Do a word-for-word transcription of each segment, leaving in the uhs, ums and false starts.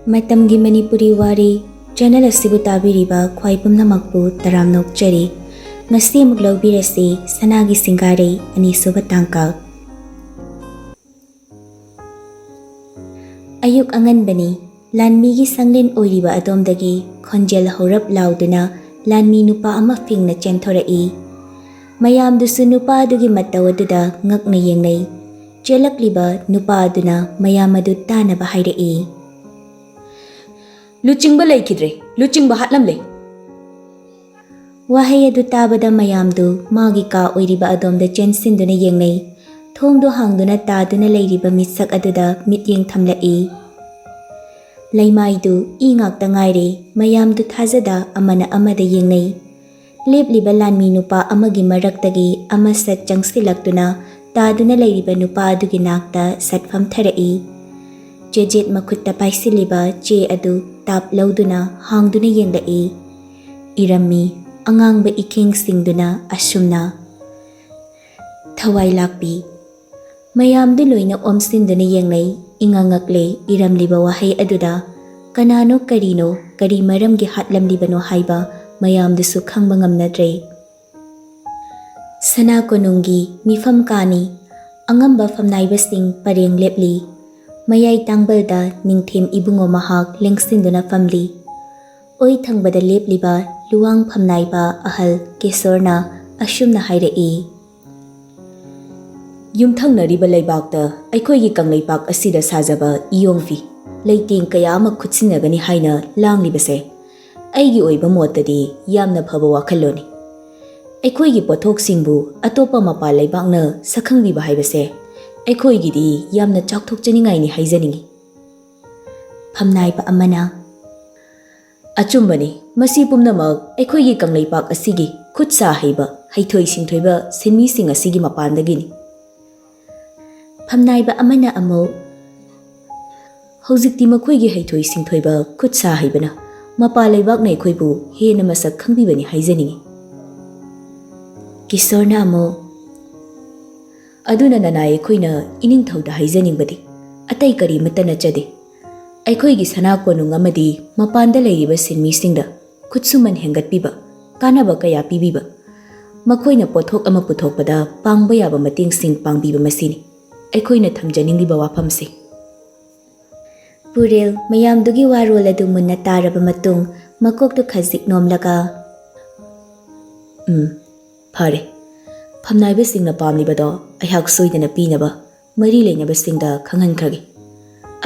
ꯃꯇꯝꯒꯤ ꯃꯅꯤꯄꯨꯔꯤ ꯋꯥꯔꯤ ꯆꯦꯅꯦꯜ ꯑꯁꯤꯕꯨ ꯇꯥꯕꯤꯔꯤꯕ ꯈ꯭ꯋꯥꯏ ꯄꯨꯝꯅꯃꯛꯄꯨ ꯇꯔꯥꯝꯅ ꯑꯣꯛꯆꯔꯤ꯫ ꯉꯁꯤ ꯑꯃꯨꯛ ꯂꯧꯕꯤꯔꯁꯤ ꯁꯅꯥꯒꯤ ꯁꯤꯡꯒꯥꯔꯩ ꯑꯅꯤꯁꯨꯕ ꯇꯥꯡꯀꯛ꯫ ꯑꯌꯨꯛ ꯑꯉꯟꯕꯅꯤ꯫ ꯂꯥꯟꯃꯤꯒꯤ ꯁꯪꯂꯦꯟ ꯑꯣꯏꯔꯤꯕ ꯑꯗꯣꯝꯗꯒꯤ ꯈꯣꯟꯖꯦꯜ ꯍꯧꯔꯞ ꯂꯥꯎꯗꯨꯅ ꯂꯥꯟꯃꯤ ꯅꯨꯄꯥ ꯑꯃ ꯐꯤꯡꯅ ꯆꯦꯟꯊꯣꯔꯛꯏ꯫ ꯃꯌꯥꯝꯗꯨꯁꯨ ꯅꯨꯄꯥ ꯑꯗꯨꯒꯤ ꯃꯇꯧ ꯑꯗꯨꯗ ꯉꯛꯅ ꯌꯦꯡꯅꯩ꯫ ꯆꯦꯜꯂꯛꯂꯤꯕ ꯅꯨꯄꯥ ꯑꯗꯨꯅ ꯃꯌꯥꯝ ꯑꯗꯨ ꯇꯥꯅꯕ ꯍꯥꯏꯔꯛꯏ꯫ "ꯂꯨꯆꯤꯡꯕ ꯂꯩꯈꯤꯗ꯭ꯔꯦ, ꯂꯨꯆꯤꯡꯕ ꯍꯥꯠꯂꯝꯂꯦ!" ꯋꯥꯍꯩ ꯑꯗꯨ ꯇꯥꯕꯗ ꯃꯌꯥꯝꯗꯨ ꯃꯥꯒꯤ ꯀꯥ ꯑꯣꯏꯔꯤꯕ ꯑꯗꯣꯝꯗ ꯆꯦꯟꯁꯤꯟꯗꯨꯅ ꯌꯦꯡꯅꯩ꯫ ꯊꯣꯡꯗꯨ ꯍꯥꯡꯗꯨꯅ ꯇꯥꯗꯨꯅ ꯂꯩꯔꯤꯕ ꯃꯤꯁꯛ ꯑꯗꯨꯗ ꯃꯤꯠꯌꯦꯡ ꯊꯝꯂꯛꯏ꯫ ꯂꯩꯃꯥꯏꯗꯨ ꯏ ꯉꯥꯛꯇ ꯉꯥꯏꯔꯦ꯫ ꯃꯌꯥꯝꯗꯨ ꯊꯥꯖꯗ ꯑꯃꯅ ꯑꯃꯗ ꯌꯦꯡꯅꯩ꯫ ꯂꯦꯞꯂꯤꯕ ꯂꯥꯟꯃꯤ ꯅꯨꯄꯥ ꯑꯃꯒꯤ ꯃꯔꯛꯇꯒꯤ ꯑꯃ ꯁꯠ ꯆꯪꯁꯤꯜꯂꯛꯇꯨꯅ ꯇꯥꯗꯨꯅ ꯂꯩꯔꯤꯕ ꯅꯨꯄꯥ ꯑꯗꯨꯒꯤ ꯅꯥꯛꯇ ꯁꯠ ꯐꯝꯊꯔꯛꯏ꯫ ꯆꯦꯖꯦꯠ ꯃꯈꯨꯠꯇ ꯄꯥꯏꯁꯤꯜꯂꯤꯕ ꯆꯦ ꯑꯗꯨ ꯇꯥꯞ ꯂꯧꯗꯨꯅ ꯍꯥꯡꯗꯨꯅ ꯌꯦꯡꯂꯛꯏ꯫ ꯏꯔꯝꯃꯤ꯫ ꯑꯉꯥꯡꯕ ꯏꯈꯦꯡ ꯁꯤꯡꯗꯨꯅ ꯑꯁꯨꯝꯅ, "ꯊꯋꯥꯏ ꯂꯥꯛꯄꯤ"꯫ ꯃꯌꯥꯝꯗꯨ ꯂꯣꯏꯅ ꯑꯣꯝꯁꯤꯟꯗꯨꯅ ꯌꯦꯡꯅꯩ꯫ ꯏꯉꯛ ꯉꯛꯂꯦ ꯏꯔꯝꯂꯤꯕ ꯋꯥꯍꯩ ꯑꯗꯨꯗ꯫ ꯀꯅꯥꯅꯣ, ꯀꯔꯤꯅꯣ, ꯀꯔꯤ ꯃꯔꯝꯒꯤ ꯍꯥꯠꯂꯝꯂꯤꯕꯅꯣ ꯍꯥꯏꯕ ꯃꯌꯥꯝꯗꯨꯁꯨ ꯈꯪꯕ ꯉꯝꯅꯗ꯭ꯔꯦ꯫ ꯁꯅꯥ ꯀꯣꯅꯨꯡꯒꯤ ꯃꯤꯐꯝ ꯀꯥꯅꯤ꯫ ꯑꯉꯝꯕ ꯐꯝꯅꯥꯏꯕꯁꯤꯡ ꯄꯔꯦꯡ ꯂꯦꯞꯂꯤ꯫ ꯃꯌꯥꯏ ꯇꯥꯡꯕꯜꯗ ꯅꯤꯡꯊꯦꯝ ꯏꯕꯨꯡꯉꯣ ꯃꯍꯥꯛ ꯂꯦꯡꯁꯤꯟꯗꯨꯅ ꯐꯝꯂꯤ꯫ ꯑꯣꯏ ꯊꯪꯕꯗ ꯂꯦꯞꯂꯤꯕ ꯂꯨꯋꯥꯡ ꯐꯝꯅꯥꯏꯕ ꯑꯍꯜ ꯀꯦꯁꯣꯔꯅ ꯑꯁꯨꯝꯅ ꯍꯥꯏꯔꯛꯏ꯫ "ꯌꯨꯝꯊꯪꯅꯔꯤꯕ ꯂꯩꯕꯥꯛꯇ ꯑꯩꯈꯣꯏꯒꯤ ꯀꯪꯂꯩꯄꯥꯛ ꯑꯁꯤꯗ ꯁꯥꯖꯕ ꯏꯌꯣꯡ ꯐꯤ, ꯂꯩꯇꯦꯡ ꯀꯌꯥ ꯑꯃ ꯈꯨꯠꯁꯤꯟꯅꯒꯅꯤ ꯍꯥꯏꯅ ꯂꯥꯡꯂꯤꯕꯁꯦ, ꯑꯩꯒꯤ ꯑꯣꯏꯕ ꯃꯣꯠꯇꯗꯤ ꯌꯥꯝꯅ ꯐꯕ ꯋꯥꯈꯜꯂꯣꯟꯅꯤ꯫ ꯑꯩꯈꯣꯏꯒꯤ ꯄꯣꯠꯊꯣꯛꯁꯤꯡꯕꯨ ꯑꯇꯣꯞꯄ ꯃꯄꯥꯟ ꯂꯩꯕꯥꯛꯅ ꯁꯛꯈꯪꯕꯤꯕ ꯍꯥꯏꯕꯁꯦ ꯑꯩꯈꯣꯏꯒꯤꯗꯤ ꯌꯥꯝꯅ ꯆꯥꯎꯊꯣꯛꯆꯅꯤꯡꯉꯥꯏꯅꯤ ꯍꯥꯏꯖꯅꯤꯡꯏ"꯫ ꯐꯝꯅꯥꯏꯕ ꯑꯃꯅ, "ꯑꯆꯨꯝꯕꯅꯤ, ꯃꯁꯤ ꯄꯨꯝꯅꯃꯛ ꯑꯩꯈꯣꯏꯒꯤ ꯀꯪꯂꯩꯄꯥꯛ ꯑꯁꯤꯒꯤ ꯈꯨꯠ ꯁꯥ ꯍꯩꯕ, ꯍꯩꯊꯣꯏ ꯁꯤꯡꯊꯣꯏꯕ ꯁꯤꯟꯃꯤꯁꯤꯡ ꯑꯁꯤꯒꯤ ꯃꯄꯥꯟꯗꯒꯤꯅꯤ"꯫ ꯐꯝꯅꯥꯏꯕ ꯑꯃꯅ ꯑꯃꯨꯛ, "ꯍꯧꯖꯤꯛꯇꯤ ꯃꯈꯣꯏꯒꯤ ꯍꯩꯊꯣꯏ ꯁꯤꯡꯊꯣꯏꯕ ꯈꯨꯠ ꯁꯥ ꯍꯩꯕꯅ ꯃꯄꯥꯟ ꯂꯩꯕꯥꯛꯅ ꯑꯩꯈꯣꯏꯕꯨ ꯍꯦꯟꯅ ꯃꯁꯛ ꯈꯪꯕꯤꯕꯅꯤ ꯍꯥꯏꯖꯅꯤꯡꯏ"꯫ ꯀꯤꯁꯣꯔꯅ ꯑꯃꯨꯛ, "ꯑꯗꯨꯅ ꯅꯅꯥꯏ ꯑꯩꯈꯣꯏꯅ ꯏꯅꯤꯡꯊꯧꯗ ꯍꯥꯏꯖꯅꯤꯡꯕꯗꯤ ꯑꯇꯩ ꯀꯔꯤꯃꯠꯇ ꯅꯠꯆꯗꯦ꯫ ꯑꯩꯈꯣꯏꯒꯤ ꯁꯅꯥ ꯀꯣꯅꯨꯡ ꯑꯃꯗꯤ ꯃꯄꯥꯟꯗ ꯂꯩꯔꯤꯕ ꯁꯤꯟꯃꯤꯁꯤꯡꯗ ꯈꯨꯠꯁꯨꯃꯟ ꯍꯦꯟꯒꯠꯄꯤꯕ, ꯀꯥꯟꯅꯕ ꯀꯌꯥ ꯄꯤꯕꯤꯕ, ꯃꯈꯣꯏꯅ ꯄꯣꯠꯊꯣꯛ ꯑꯃ ꯄꯨꯊꯣꯛꯄꯗ ꯄꯥꯡꯕ ꯌꯥꯕ ꯃꯇꯦꯡꯁꯤꯡ ꯄꯥꯡꯕꯤꯕ ꯃꯁꯤꯅꯤ ꯑꯩꯈꯣꯏꯅ ꯊꯝꯖꯅꯤꯡꯂꯤꯕ ꯋꯥꯐꯝꯁꯦ꯫ ꯄꯨꯔꯦꯜ ꯃꯌꯥꯝꯗꯨꯒꯤ ꯋꯥꯔꯣꯜ ꯑꯗꯨ ꯃꯨꯟꯅ ꯇꯥꯔꯕ ꯃꯇꯨꯡ, ꯃꯀꯣꯛꯇꯨ ꯈꯖꯤꯛ ꯅꯣꯝꯂꯒ, "ꯎꯝ, ꯐꯔꯦ꯫ ꯐꯝꯅꯥꯏꯕꯁꯤꯡꯅ ꯄꯥꯝꯂꯤꯕꯗꯣ ꯑꯩꯍꯥꯛ ꯁꯣꯏꯗꯅ ꯄꯤꯅꯕ ꯃꯔꯤ ꯂꯩꯅꯕꯁꯤꯡꯗ ꯈꯪꯍꯟꯈ꯭ꯔꯒꯦ꯫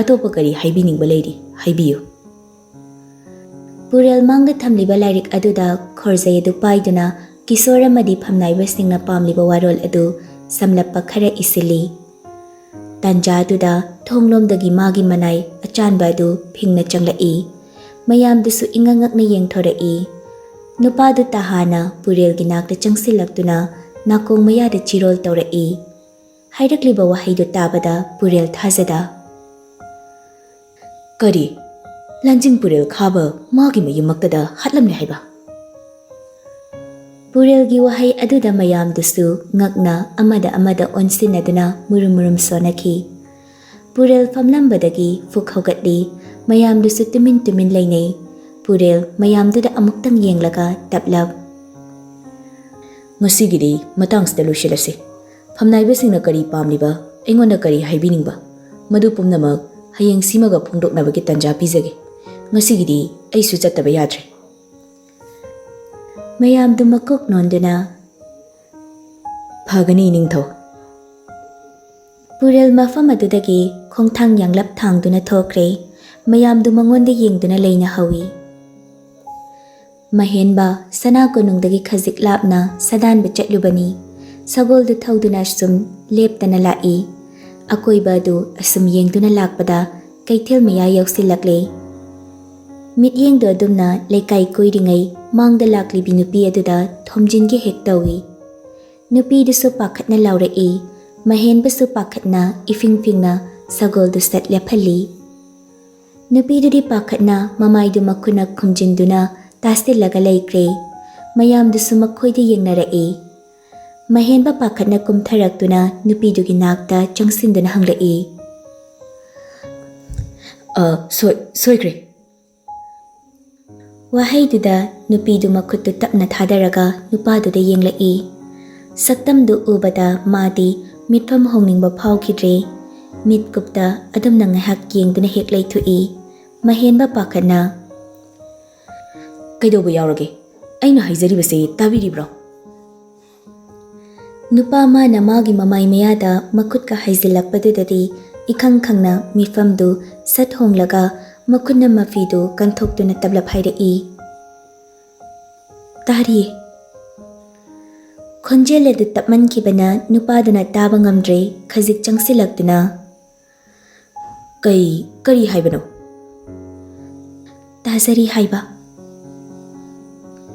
ꯑꯇꯣꯞꯄ ꯀꯔꯤ ꯍꯥꯏꯕꯤꯅꯤꯡꯕ ꯂꯩꯔꯤ, ꯍꯥꯏꯕꯤꯌꯨ꯫" ꯄꯨꯔꯦꯜ ꯃꯥꯡꯗ ꯊꯝꯂꯤꯕ ꯂꯥꯏꯔꯤꯛ ꯑꯗꯨꯗ ꯈꯣꯔꯖꯩ ꯑꯗꯨ ꯄꯥꯏꯗꯨꯅ ꯀꯤꯁꯣꯔ ꯑꯃꯗꯤ ꯐꯝꯅꯥꯏꯕꯁꯤꯡꯅ ꯄꯥꯝꯂꯤꯕ ꯋꯥꯔꯣꯜ ꯑꯗꯨ ꯁꯝꯂꯞꯄ ꯈꯔ ꯏꯁꯤꯜꯂꯤ꯫ ꯇꯥꯟꯖꯥꯗꯨꯗ ꯊꯣꯡꯂꯣꯝꯗꯒꯤ ꯃꯥꯒꯤ ꯃꯅꯥꯏ ꯑꯆꯥꯟꯕ ꯑꯗꯨ ꯐꯤꯡꯅ ꯆꯪꯂꯛꯏ꯫ ꯃꯌꯥꯝꯗꯨꯁꯨ ꯏꯉꯛ ꯉꯛꯅ ꯌꯦꯡꯊꯣꯔꯛꯏ꯫ ꯅꯨꯄꯥꯗꯨ ꯇꯍꯥꯅ ꯄꯨꯔꯦꯜꯒꯤ ꯅꯥꯛꯇ ꯆꯪꯁꯤꯜꯂꯛꯇꯨꯅ ꯅꯥꯀꯣꯡ ꯃꯌꯥꯗ ꯆꯤꯔꯣꯜ ꯇꯧꯔꯛꯏ꯫ ꯍꯥꯏꯔꯛꯂꯤꯕ ꯋꯥꯍꯩꯗꯨ ꯇꯥꯕꯗ ꯄꯨꯔꯦꯜ ꯊꯥꯖꯗ, "ꯀꯔꯤ? ꯂꯥꯟꯖꯤꯡ ꯄꯨꯔꯦꯜ ꯈꯥꯕ ꯃꯥꯒꯤ ꯃꯌꯨꯝꯃꯛꯇꯗ ꯍꯥꯠꯂꯝꯂꯦ ꯍꯥꯏꯕ?" ꯄꯨꯔꯦꯜꯒꯤ ꯋꯥꯍꯩ ꯑꯗꯨꯗ ꯃꯌꯥꯝꯗꯨꯁꯨ ꯉꯛꯅ ꯑꯃꯗ ꯑꯃꯗ ꯑꯣꯟꯁꯤꯟꯅꯗꯨꯅ ꯃꯨꯔꯨꯝ ꯃꯨꯔꯨꯝ ꯁꯣꯟꯅꯈꯤ꯫ ꯄꯨꯔꯦꯜ ꯐꯝꯂꯝꯕꯗꯒꯤ ꯐꯨꯛ ꯍꯧꯒꯠꯂꯤ꯫ ꯃꯌꯥꯝꯗꯨꯁꯨ ꯇꯨꯃꯤꯟ ꯇꯨꯃꯤꯟ ꯂꯩꯅꯩ꯫ ꯄꯨꯔꯦꯜ ꯃꯌꯥꯝꯗꯨꯗ ꯑꯃꯨꯛꯇꯪ ꯌꯦꯡꯂꯒ ꯇꯞꯂꯞ, "ꯉꯁꯤꯒꯤꯗꯤ ꯃꯇꯥꯡꯁꯤꯗ ꯂꯣꯏꯁꯤꯜꯂꯁꯤ꯫ ꯐꯝꯅꯥꯏꯕꯁꯤꯡꯅ ꯀꯔꯤ ꯄꯥꯝꯂꯤꯕ, ꯑꯩꯉꯣꯟꯗ ꯀꯔꯤ ꯍꯥꯏꯕꯤꯅꯤꯡꯕ, ꯃꯗꯨ ꯄꯨꯝꯅꯃꯛ ꯍꯌꯦꯡ ꯁꯤꯃꯒ ꯐꯣꯡꯗꯣꯛꯅꯕꯒꯤ ꯇꯥꯟꯖꯥ ꯄꯤꯖꯒꯦ꯫ ꯉꯁꯤꯒꯤꯗꯤ ꯑꯩꯁꯨ ꯆꯠꯇꯕ ꯌꯥꯗ꯭ꯔꯦ꯫" ꯃꯌꯥꯝꯗꯨ ꯃꯀꯣꯛ ꯅꯣꯟꯗꯨꯅ, "ꯐꯒꯅꯤ, ꯏꯅꯤꯡꯊꯧ꯫" ꯄꯨꯔꯦꯜ ꯃꯐꯝ ꯑꯗꯨꯗꯒꯤ ꯈꯣꯡꯊꯥꯡ ꯌꯥꯡꯂꯞ ꯊꯥꯡꯗꯨꯅ ꯊꯣꯛꯈ꯭ꯔꯦ꯫ ꯃꯌꯥꯝꯗꯨ ꯃꯉꯣꯟꯗ ꯌꯦꯡꯗꯨꯅ ꯂꯩꯅꯍꯧꯏ꯫ ꯃꯍꯦꯟꯕ ꯁꯅꯥ ꯀꯣꯅꯨꯡꯗꯒꯤ ꯈꯖꯤꯛ ꯂꯥꯞꯅ ꯁꯥꯗꯥꯟꯕ ꯆꯠꯂꯨꯕꯅꯤ꯫ ꯁꯒꯣꯜꯗꯨ ꯊꯧꯗꯨꯅ ꯑꯁꯨꯝ ꯂꯦꯞꯇꯅ ꯂꯥꯛꯏ꯫ ꯑꯀꯣꯏꯕ ꯑꯗꯨ ꯑꯁꯨꯝ ꯌꯦꯡꯗꯨꯅ ꯂꯥꯛꯄꯗ ꯀꯩꯊꯦꯜ ꯃꯌꯥ ꯌꯧꯁꯤꯜꯂꯛꯂꯦ꯫ ꯃꯤꯠꯌꯦꯡꯗꯨ ꯑꯗꯨꯝꯅ ꯂꯩꯀꯥꯏ ꯀꯣꯏꯔꯤꯉꯩ ꯃꯥꯡꯗ ꯂꯥꯛꯂꯤꯕꯤ ꯅꯨꯄꯤ ꯑꯗꯨꯗ ꯊꯣꯝꯖꯤꯟꯒꯦ ꯍꯦꯛ ꯇꯧꯏ꯫ ꯅꯨꯄꯤꯗꯨꯁꯨ ꯄꯥꯈꯠꯅ ꯂꯥꯎꯔꯛꯏ꯫ ꯃꯍꯦꯟꯕꯁꯨ ꯄꯥꯈꯠꯅ ꯏꯐꯤꯡ ꯐꯤꯡꯅ ꯁꯒꯣꯜꯗꯨ ꯁꯠ ꯂꯦꯞꯍꯜꯂꯤ꯫ ꯅꯨꯄꯤꯗꯨꯗꯤ ꯄꯥꯈꯠꯅ ꯃꯃꯥꯏꯗꯨ ꯃꯈꯨꯠꯅ ꯈꯨꯝꯖꯤꯟꯗꯨꯅ ꯇꯥꯁꯤꯜꯂꯒ ꯂꯩꯈ꯭ꯔꯦ꯫ ꯃꯌꯥꯝꯗꯨꯁꯨ ꯃꯈꯣꯏꯗ ꯌꯦꯡꯅꯔꯛꯏ꯫ ꯃꯍꯦꯟꯕ ꯄꯥꯈꯠꯅ ꯀꯨꯝꯊꯔꯛꯇꯨꯅ ꯅꯨꯄꯤꯗꯨꯒꯤ ꯅꯥꯛꯇ ꯆꯪꯁꯤꯟꯗꯨꯅ ꯍꯪꯂꯛꯏ, "ꯑ, ꯁꯣꯏ-, ꯁꯣꯏꯈ꯭ꯔꯦ꯫" ꯋꯥꯍꯩꯗꯨꯗ ꯅꯨꯄꯤꯗꯨ ꯃꯈꯨꯠꯇꯨ ꯇꯞꯅ ꯊꯥꯗꯔꯒ ꯅꯨꯄꯥꯗꯨꯗ ꯌꯦꯡꯂꯛꯏ꯫ ꯁꯛꯇꯝꯗꯨ ꯎꯕꯗ ꯃꯥꯗꯤ ꯃꯤꯠꯐꯝ ꯍꯣꯡꯅꯤꯡꯕ ꯐꯥꯎꯈꯤꯗ꯭ꯔꯦ꯫ ꯃꯤꯠꯀꯨꯞꯇ ꯑꯗꯨꯝꯅ ꯉꯥꯏꯍꯥꯛ ꯌꯦꯡꯗꯨꯅ ꯍꯦꯛ ꯂꯩꯊꯣꯛꯏ꯫ ꯃꯍꯦꯟꯕ ꯄꯥꯈꯠꯅ, "ꯀꯩꯗꯧꯕ ꯌꯥꯎꯔꯒꯦ? ꯑꯩꯅ ꯍꯥꯏꯖꯔꯤꯕꯁꯦ ꯇꯥꯕꯤꯔꯤꯕ꯭ꯔꯣ?" ꯅꯨꯄꯥ ꯃꯥꯅ ꯃꯥꯒꯤ ꯃꯃꯥꯏ ꯃꯌꯥꯗ ꯃꯈꯨꯠꯀ ꯍꯩꯖꯤꯜꯂꯛꯄꯗꯨꯗꯗꯤ ꯏꯈꯪ ꯈꯪꯅ ꯃꯤꯐꯝꯗꯨ ꯁꯠ ꯍꯣꯡꯂꯒ ꯃꯈꯨꯠꯅ ꯃꯐꯤꯗꯨ ꯀꯟꯊꯣꯛꯇꯨꯅ ꯇꯞꯂꯞ ꯍꯥꯏꯔꯛꯏ, "ꯇꯥꯔꯤꯌꯦ꯫" ꯈꯣꯟꯖꯦꯜ ꯑꯗꯨ ꯇꯞꯃꯟꯈꯤꯕꯅ ꯅꯨꯄꯥꯗꯨꯅ ꯇꯥꯕ ꯉꯝꯗ꯭ꯔꯦ꯫ ꯈꯖꯤꯛ ꯆꯪꯁꯤꯜꯂꯛꯇꯨꯅ, "ꯀꯩ, ꯀꯔꯤ ꯍꯥꯏꯕꯅꯣ?" "ꯇꯥꯖꯔꯤ ꯍꯥꯏꯕ꯫"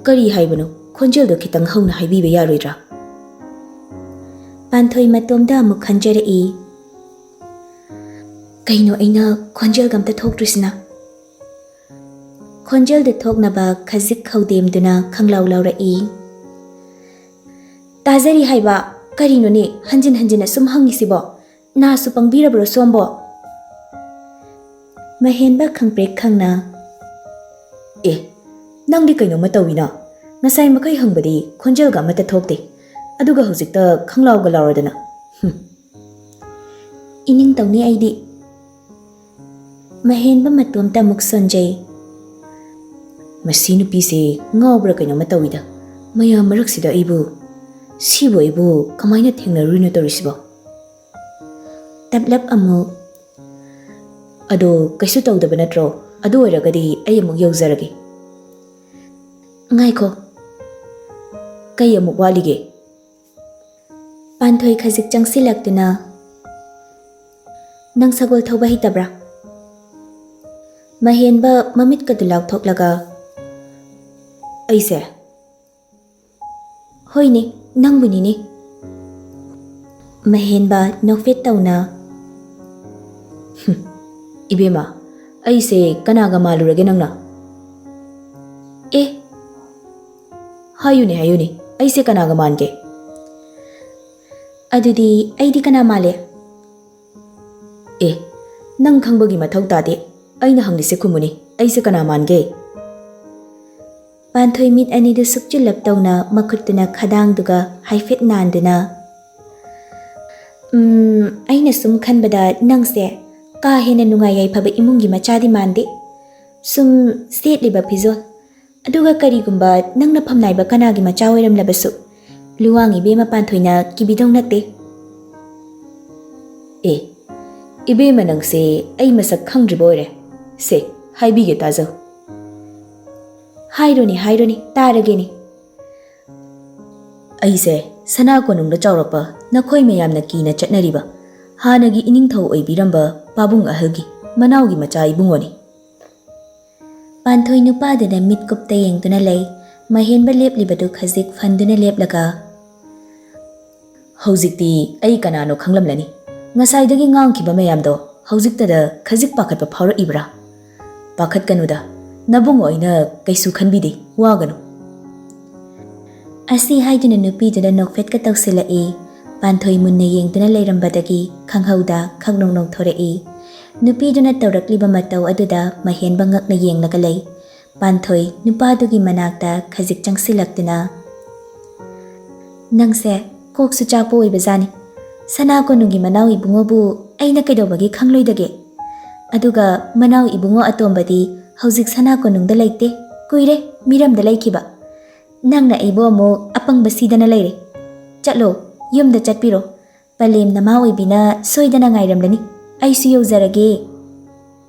"ꯀꯔꯤ ꯍꯥꯏꯕꯅꯣ? ꯈꯣꯟꯖꯦꯜꯗꯣ ꯈꯤꯇꯪ ꯍꯧꯅ ꯍꯥꯏꯕꯤꯕ ꯌꯥꯔꯣꯏꯗ꯭ꯔꯥ?" ꯄꯥꯟꯊꯣꯏ ꯃꯇꯣꯝꯗ ꯑꯃꯨꯛ ꯈꯟꯖꯔꯛꯏ, "ꯀꯩꯅꯣ, ꯑꯩꯅ ꯈꯣꯟꯖꯦꯜꯒ ꯑꯝꯇ ꯊꯣꯛꯇ꯭ꯔꯤꯁꯤꯅ?" ꯈꯣꯟꯖꯦꯜꯗꯨ ꯊꯣꯛꯅꯕ ꯈꯖꯤꯛ ꯈꯧꯗꯦꯝꯗꯨꯅ ꯈꯪꯂꯥꯎ ꯂꯥꯎꯔꯛꯏ, "ꯇꯥꯖꯔꯤ ꯍꯥꯏꯕ꯫ ꯀꯔꯤꯅꯣꯅꯦ, ꯍꯟꯖꯤꯟ ꯍꯟꯖꯤꯟ ꯑꯁꯨꯝ ꯍꯪꯉꯤꯁꯤꯕꯣ? ꯅꯥꯁꯨ ꯄꯪꯕꯤꯔꯕ꯭ꯔꯣ ꯁꯣꯝꯕꯣ?" ꯃꯍꯦꯟꯕ ꯈꯪꯄ꯭ꯔꯦꯛ ꯈꯪꯅ, "ꯑꯦ, ꯅꯪꯗꯤ ꯀꯩꯅꯣꯝꯃ ꯇꯧꯏꯅ꯫ ꯉꯁꯥꯏ ꯃꯈꯩ ꯍꯪꯕꯗꯤ ꯈꯣꯟꯖꯦꯜꯒ ꯑꯃꯠꯇ ꯊꯣꯛꯇꯦ, ꯑꯗꯨꯒ ꯍꯧꯖꯤꯛꯇ ꯈꯪꯂꯥꯎꯒ ꯂꯥꯎꯔꯗꯅ꯫ ꯍꯨꯝ꯫ ꯏꯅꯤꯡ ꯇꯧꯅꯤ ꯑꯩꯗꯤ꯫" ꯃꯍꯦꯟꯕ ꯃꯇꯣꯝꯇ ꯑꯃꯨꯛ ꯁꯣꯟꯖꯩ꯫ "ꯃꯁꯤ ꯅꯨꯄꯤꯁꯦ ꯉꯥꯎꯕ꯭ꯔꯥ ꯀꯩꯅꯣꯝꯃ ꯇꯧꯏꯗ꯫ ꯃꯌꯥꯝ ꯃꯔꯛꯁꯤꯗ ꯑꯩꯕꯨ, ꯁꯤꯕꯨ ꯑꯩꯕꯨ ꯀꯃꯥꯏꯅ ꯊꯦꯡꯅꯔꯨꯔꯤꯅꯣ ꯇꯧꯔꯤꯁꯤꯕꯣ?" ꯇꯞꯂꯞ ꯑꯃꯨꯛ, "ꯑꯗꯣ ꯀꯩꯁꯨ ꯇꯧꯗꯕ ꯅꯠꯇ꯭ꯔꯣ? ꯑꯗꯨ ꯑꯣꯏꯔꯒꯗꯤ ꯑꯩ ꯑꯃꯨꯛ ꯌꯧꯖꯔꯒꯦ꯫" "ꯉꯥꯏꯈꯣ, ꯀꯩ ꯑꯃꯨꯛ ꯋꯥꯠꯂꯤꯒꯦ?" ꯄꯥꯟꯊꯣꯏ ꯈꯖꯤꯛ ꯆꯪꯁꯤꯜꯂꯛꯇꯨꯅ, "ꯅꯪ ꯁꯒꯣꯜ ꯊꯧꯕ ꯍꯩꯇꯕ꯭ꯔꯥ?" ꯃꯍꯦꯟꯕ ꯃꯃꯤꯠꯀꯗꯨ ꯂꯥꯎꯊꯣꯛꯂꯒ, "ꯑꯩꯁꯦ?" "ꯍꯣꯏꯅꯦ, ꯅꯪꯕꯨꯅꯤꯅꯦ꯫" ꯃꯍꯦꯟꯕ ꯅꯣꯛꯐꯦꯠ ꯇꯧꯅ, "ꯍꯨꯝ, ꯏꯕꯦꯝꯃ, ꯑꯩꯁꯦ ꯀꯅꯥꯒ ꯃꯥꯜꯂꯨꯔꯒꯦ ꯅꯪꯅ?" "ꯑꯦ, ꯍꯥꯏꯌꯨꯅꯦ, ꯍꯥꯏꯌꯨꯅꯦ, ꯑꯩꯁꯦ ꯀꯅꯥꯒ ꯃꯥꯟꯒꯦ?" "ꯑꯗꯨꯗꯤ ꯑꯩꯗꯤ ꯀꯅꯥ ꯃꯥꯜꯂꯦ?" "ꯑꯦ, "ꯅꯪ ꯈꯪꯕꯒꯤ ꯃꯊꯧ ꯇꯥꯗꯦ꯫ ꯑꯩꯅ ꯍꯪꯂꯤꯁꯦ ꯈꯨꯝꯃꯨꯅꯦ꯫ ꯑꯩꯁꯦ ꯀꯅꯥ ꯃꯥꯟꯒꯦ?" ꯄꯥꯟꯊꯣꯏ ꯃꯤꯠ ꯑꯅꯤꯗꯨ ꯁꯨꯛꯆꯤꯜꯂꯞ ꯇꯧꯅ ꯃꯈꯨꯠꯇꯨꯅ ꯈꯗꯥꯡꯗꯨꯒ ꯍꯥꯏꯐꯦꯠ ꯅꯥꯟꯗꯨꯅ, "ꯎꯝ, ꯑꯩꯅ ꯁꯨꯝ ꯈꯟꯕꯗ ꯅꯪꯁꯦ ꯀꯥ ꯍꯦꯟꯅ ꯅꯨꯡꯉꯥꯏ ꯌꯥꯏꯐꯕ ꯏꯃꯨꯡꯒꯤ ꯃꯆꯥꯗꯤ ꯃꯥꯟꯗꯦ꯫ ꯁꯨꯝ ꯁꯦꯠꯂꯤꯕ ꯐꯤꯖꯣꯜ, ꯑꯗꯨꯒ ꯀꯔꯤꯒꯨꯝꯕ ꯅꯪꯅ ꯐꯝꯅꯥꯏꯕ ꯀꯅꯥꯒꯤ ꯃꯆꯥ ꯑꯣꯏꯔꯝꯂꯕꯁꯨ, ꯂꯨꯋꯥꯡ ꯏꯕꯦꯝꯃ ꯄꯥꯟꯊꯣꯏꯅ ꯀꯤꯕꯤꯗꯧ ꯅꯠꯇꯦ꯫" "ꯑꯦ, ꯏꯕꯦꯝꯃ ꯅꯪꯁꯦ ꯑꯩ ꯃꯁꯛ ꯈꯪꯗ꯭ꯔꯤꯕ ꯑꯣꯏꯔꯦ꯫ ꯁꯦ, ꯍꯥꯏꯕꯤꯒꯦ ꯇꯥꯖꯧ꯫" "ꯍꯥꯏꯔꯣꯅꯦ, ꯍꯥꯏꯔꯣꯅꯦ, ꯇꯥꯔꯒꯦꯅꯦ꯫" "ꯑꯩꯁꯦ ꯁꯅꯥ ꯀꯣꯅꯨꯡꯗ ꯆꯥꯎꯔꯛꯄ, ꯅꯈꯣꯏ ꯃꯌꯥꯝꯅ ꯀꯤꯅ ꯆꯠꯅꯔꯤꯕ, ꯍꯥꯟꯅꯒꯤ ꯏꯅꯤꯡꯊꯧ ꯑꯣꯏꯕꯤꯔꯝꯕ ꯄꯥꯕꯨꯡ ꯑꯍꯜꯒꯤ ꯃꯅꯥꯎꯒꯤ ꯃꯆꯥ ꯏꯕꯨꯡꯉꯣꯅꯤ꯫" ꯄꯥꯟꯊꯣꯏ ꯅꯨꯄꯥꯗꯨꯗ ꯃꯤꯠꯀꯨꯞꯇ ꯌꯦꯡꯗꯨꯅ ꯂꯩ꯫ ꯃꯍꯦꯟꯕ ꯂꯦꯞꯂꯤꯕꯗꯨ ꯈꯖꯤꯛ ꯐꯟꯗꯨꯅ ꯂꯦꯞꯂꯒ, "ꯍꯧꯖꯤꯛꯇꯤ ꯑꯩ ꯀꯅꯥꯅꯣ ꯈꯪꯂꯝꯂꯅꯤ꯫ ꯉꯁꯥꯏꯗꯒꯤ ꯉꯥꯡꯈꯤꯕ ꯃꯌꯥꯝꯗꯣ ꯍꯧꯖꯤꯛꯇꯗ ꯈꯖꯤꯛ ꯄꯥꯈꯠꯄ ꯐꯥꯎꯔꯛꯏꯕ꯭ꯔꯥ? ꯄꯥꯈꯠꯀꯅꯨꯗ, ꯅꯕꯨꯡꯉꯣ ꯑꯩꯅ ꯀꯩꯁꯨ ꯈꯟꯕꯤꯗꯦ, ꯋꯥꯒꯅꯨ꯫" ꯑꯁꯤ ꯍꯥꯏꯗꯨꯅ ꯅꯨꯄꯤꯗꯨꯗ ꯅꯣꯛꯐꯦꯠꯀ ꯇꯧꯁꯤꯜꯂꯛꯏ꯫ ꯄꯥꯟꯊꯣꯏ ꯃꯨꯟꯅ ꯌꯦꯡꯗꯨꯅ ꯂꯩꯔꯝꯕꯗꯒꯤ ꯈꯪꯍꯧꯗ ꯈꯪꯅꯣꯡ ꯅꯣꯡꯊꯣꯔꯛꯏ꯫ ꯅꯨꯄꯤꯗꯨꯅ ꯇꯧꯔꯛꯂꯤꯕ ꯃꯇꯧ ꯑꯗꯨꯗ ꯃꯍꯦꯟꯕ ꯉꯛꯅ ꯌꯦꯡꯂꯒ ꯂꯩ꯫ ꯄꯥꯟꯊꯣꯏ ꯅꯨꯄꯥꯗꯨꯒꯤ ꯃꯅꯥꯛꯇ ꯈꯖꯤꯛ ꯆꯪꯁꯤꯜꯂꯛꯇꯨꯅ, "ꯅꯪꯁꯦ ꯀꯣꯛꯁꯨ ꯆꯥꯛꯄ ꯑꯣꯏꯕꯖꯥꯠꯅꯤ꯫ ꯁꯅꯥ ꯀꯣꯅꯨꯡꯒꯤ ꯃꯅꯥꯎ ꯏꯕꯨꯡꯉꯣꯕꯨ ꯑꯩꯅ ꯀꯩꯗꯧꯕꯒꯤ ꯈꯪꯂꯣꯏꯗꯒꯦ? ꯑꯗꯨꯒ ꯃꯅꯥꯎ ꯏꯕꯨꯡꯉꯣ ꯑꯇꯣꯝꯕꯗꯤ ꯍꯧꯖꯤꯛ ꯁꯅꯥ ꯀꯣꯅꯨꯡꯗ ꯂꯩꯇꯦ, ꯀꯨꯏꯔꯦ ꯃꯤꯔꯝꯗ ꯂꯩꯈꯤꯕ꯫ ꯅꯪꯅ ꯑꯩꯕꯨ ꯑꯃꯨꯛ ꯑꯄꯪꯕ ꯁꯤꯗꯅ ꯂꯩꯔꯦ꯫ ꯆꯠꯂꯣ, ꯌꯨꯝꯗ ꯆꯠꯄꯤꯔꯣ꯫ ꯄꯂꯦꯝ ꯅꯃꯥ ꯑꯣꯏꯕꯤꯅ ꯁꯣꯏꯗꯅ ꯉꯥꯏꯔꯝꯂꯅꯤ꯫ ꯑꯩꯁꯨ ꯌꯧꯖꯔꯒꯦ꯫"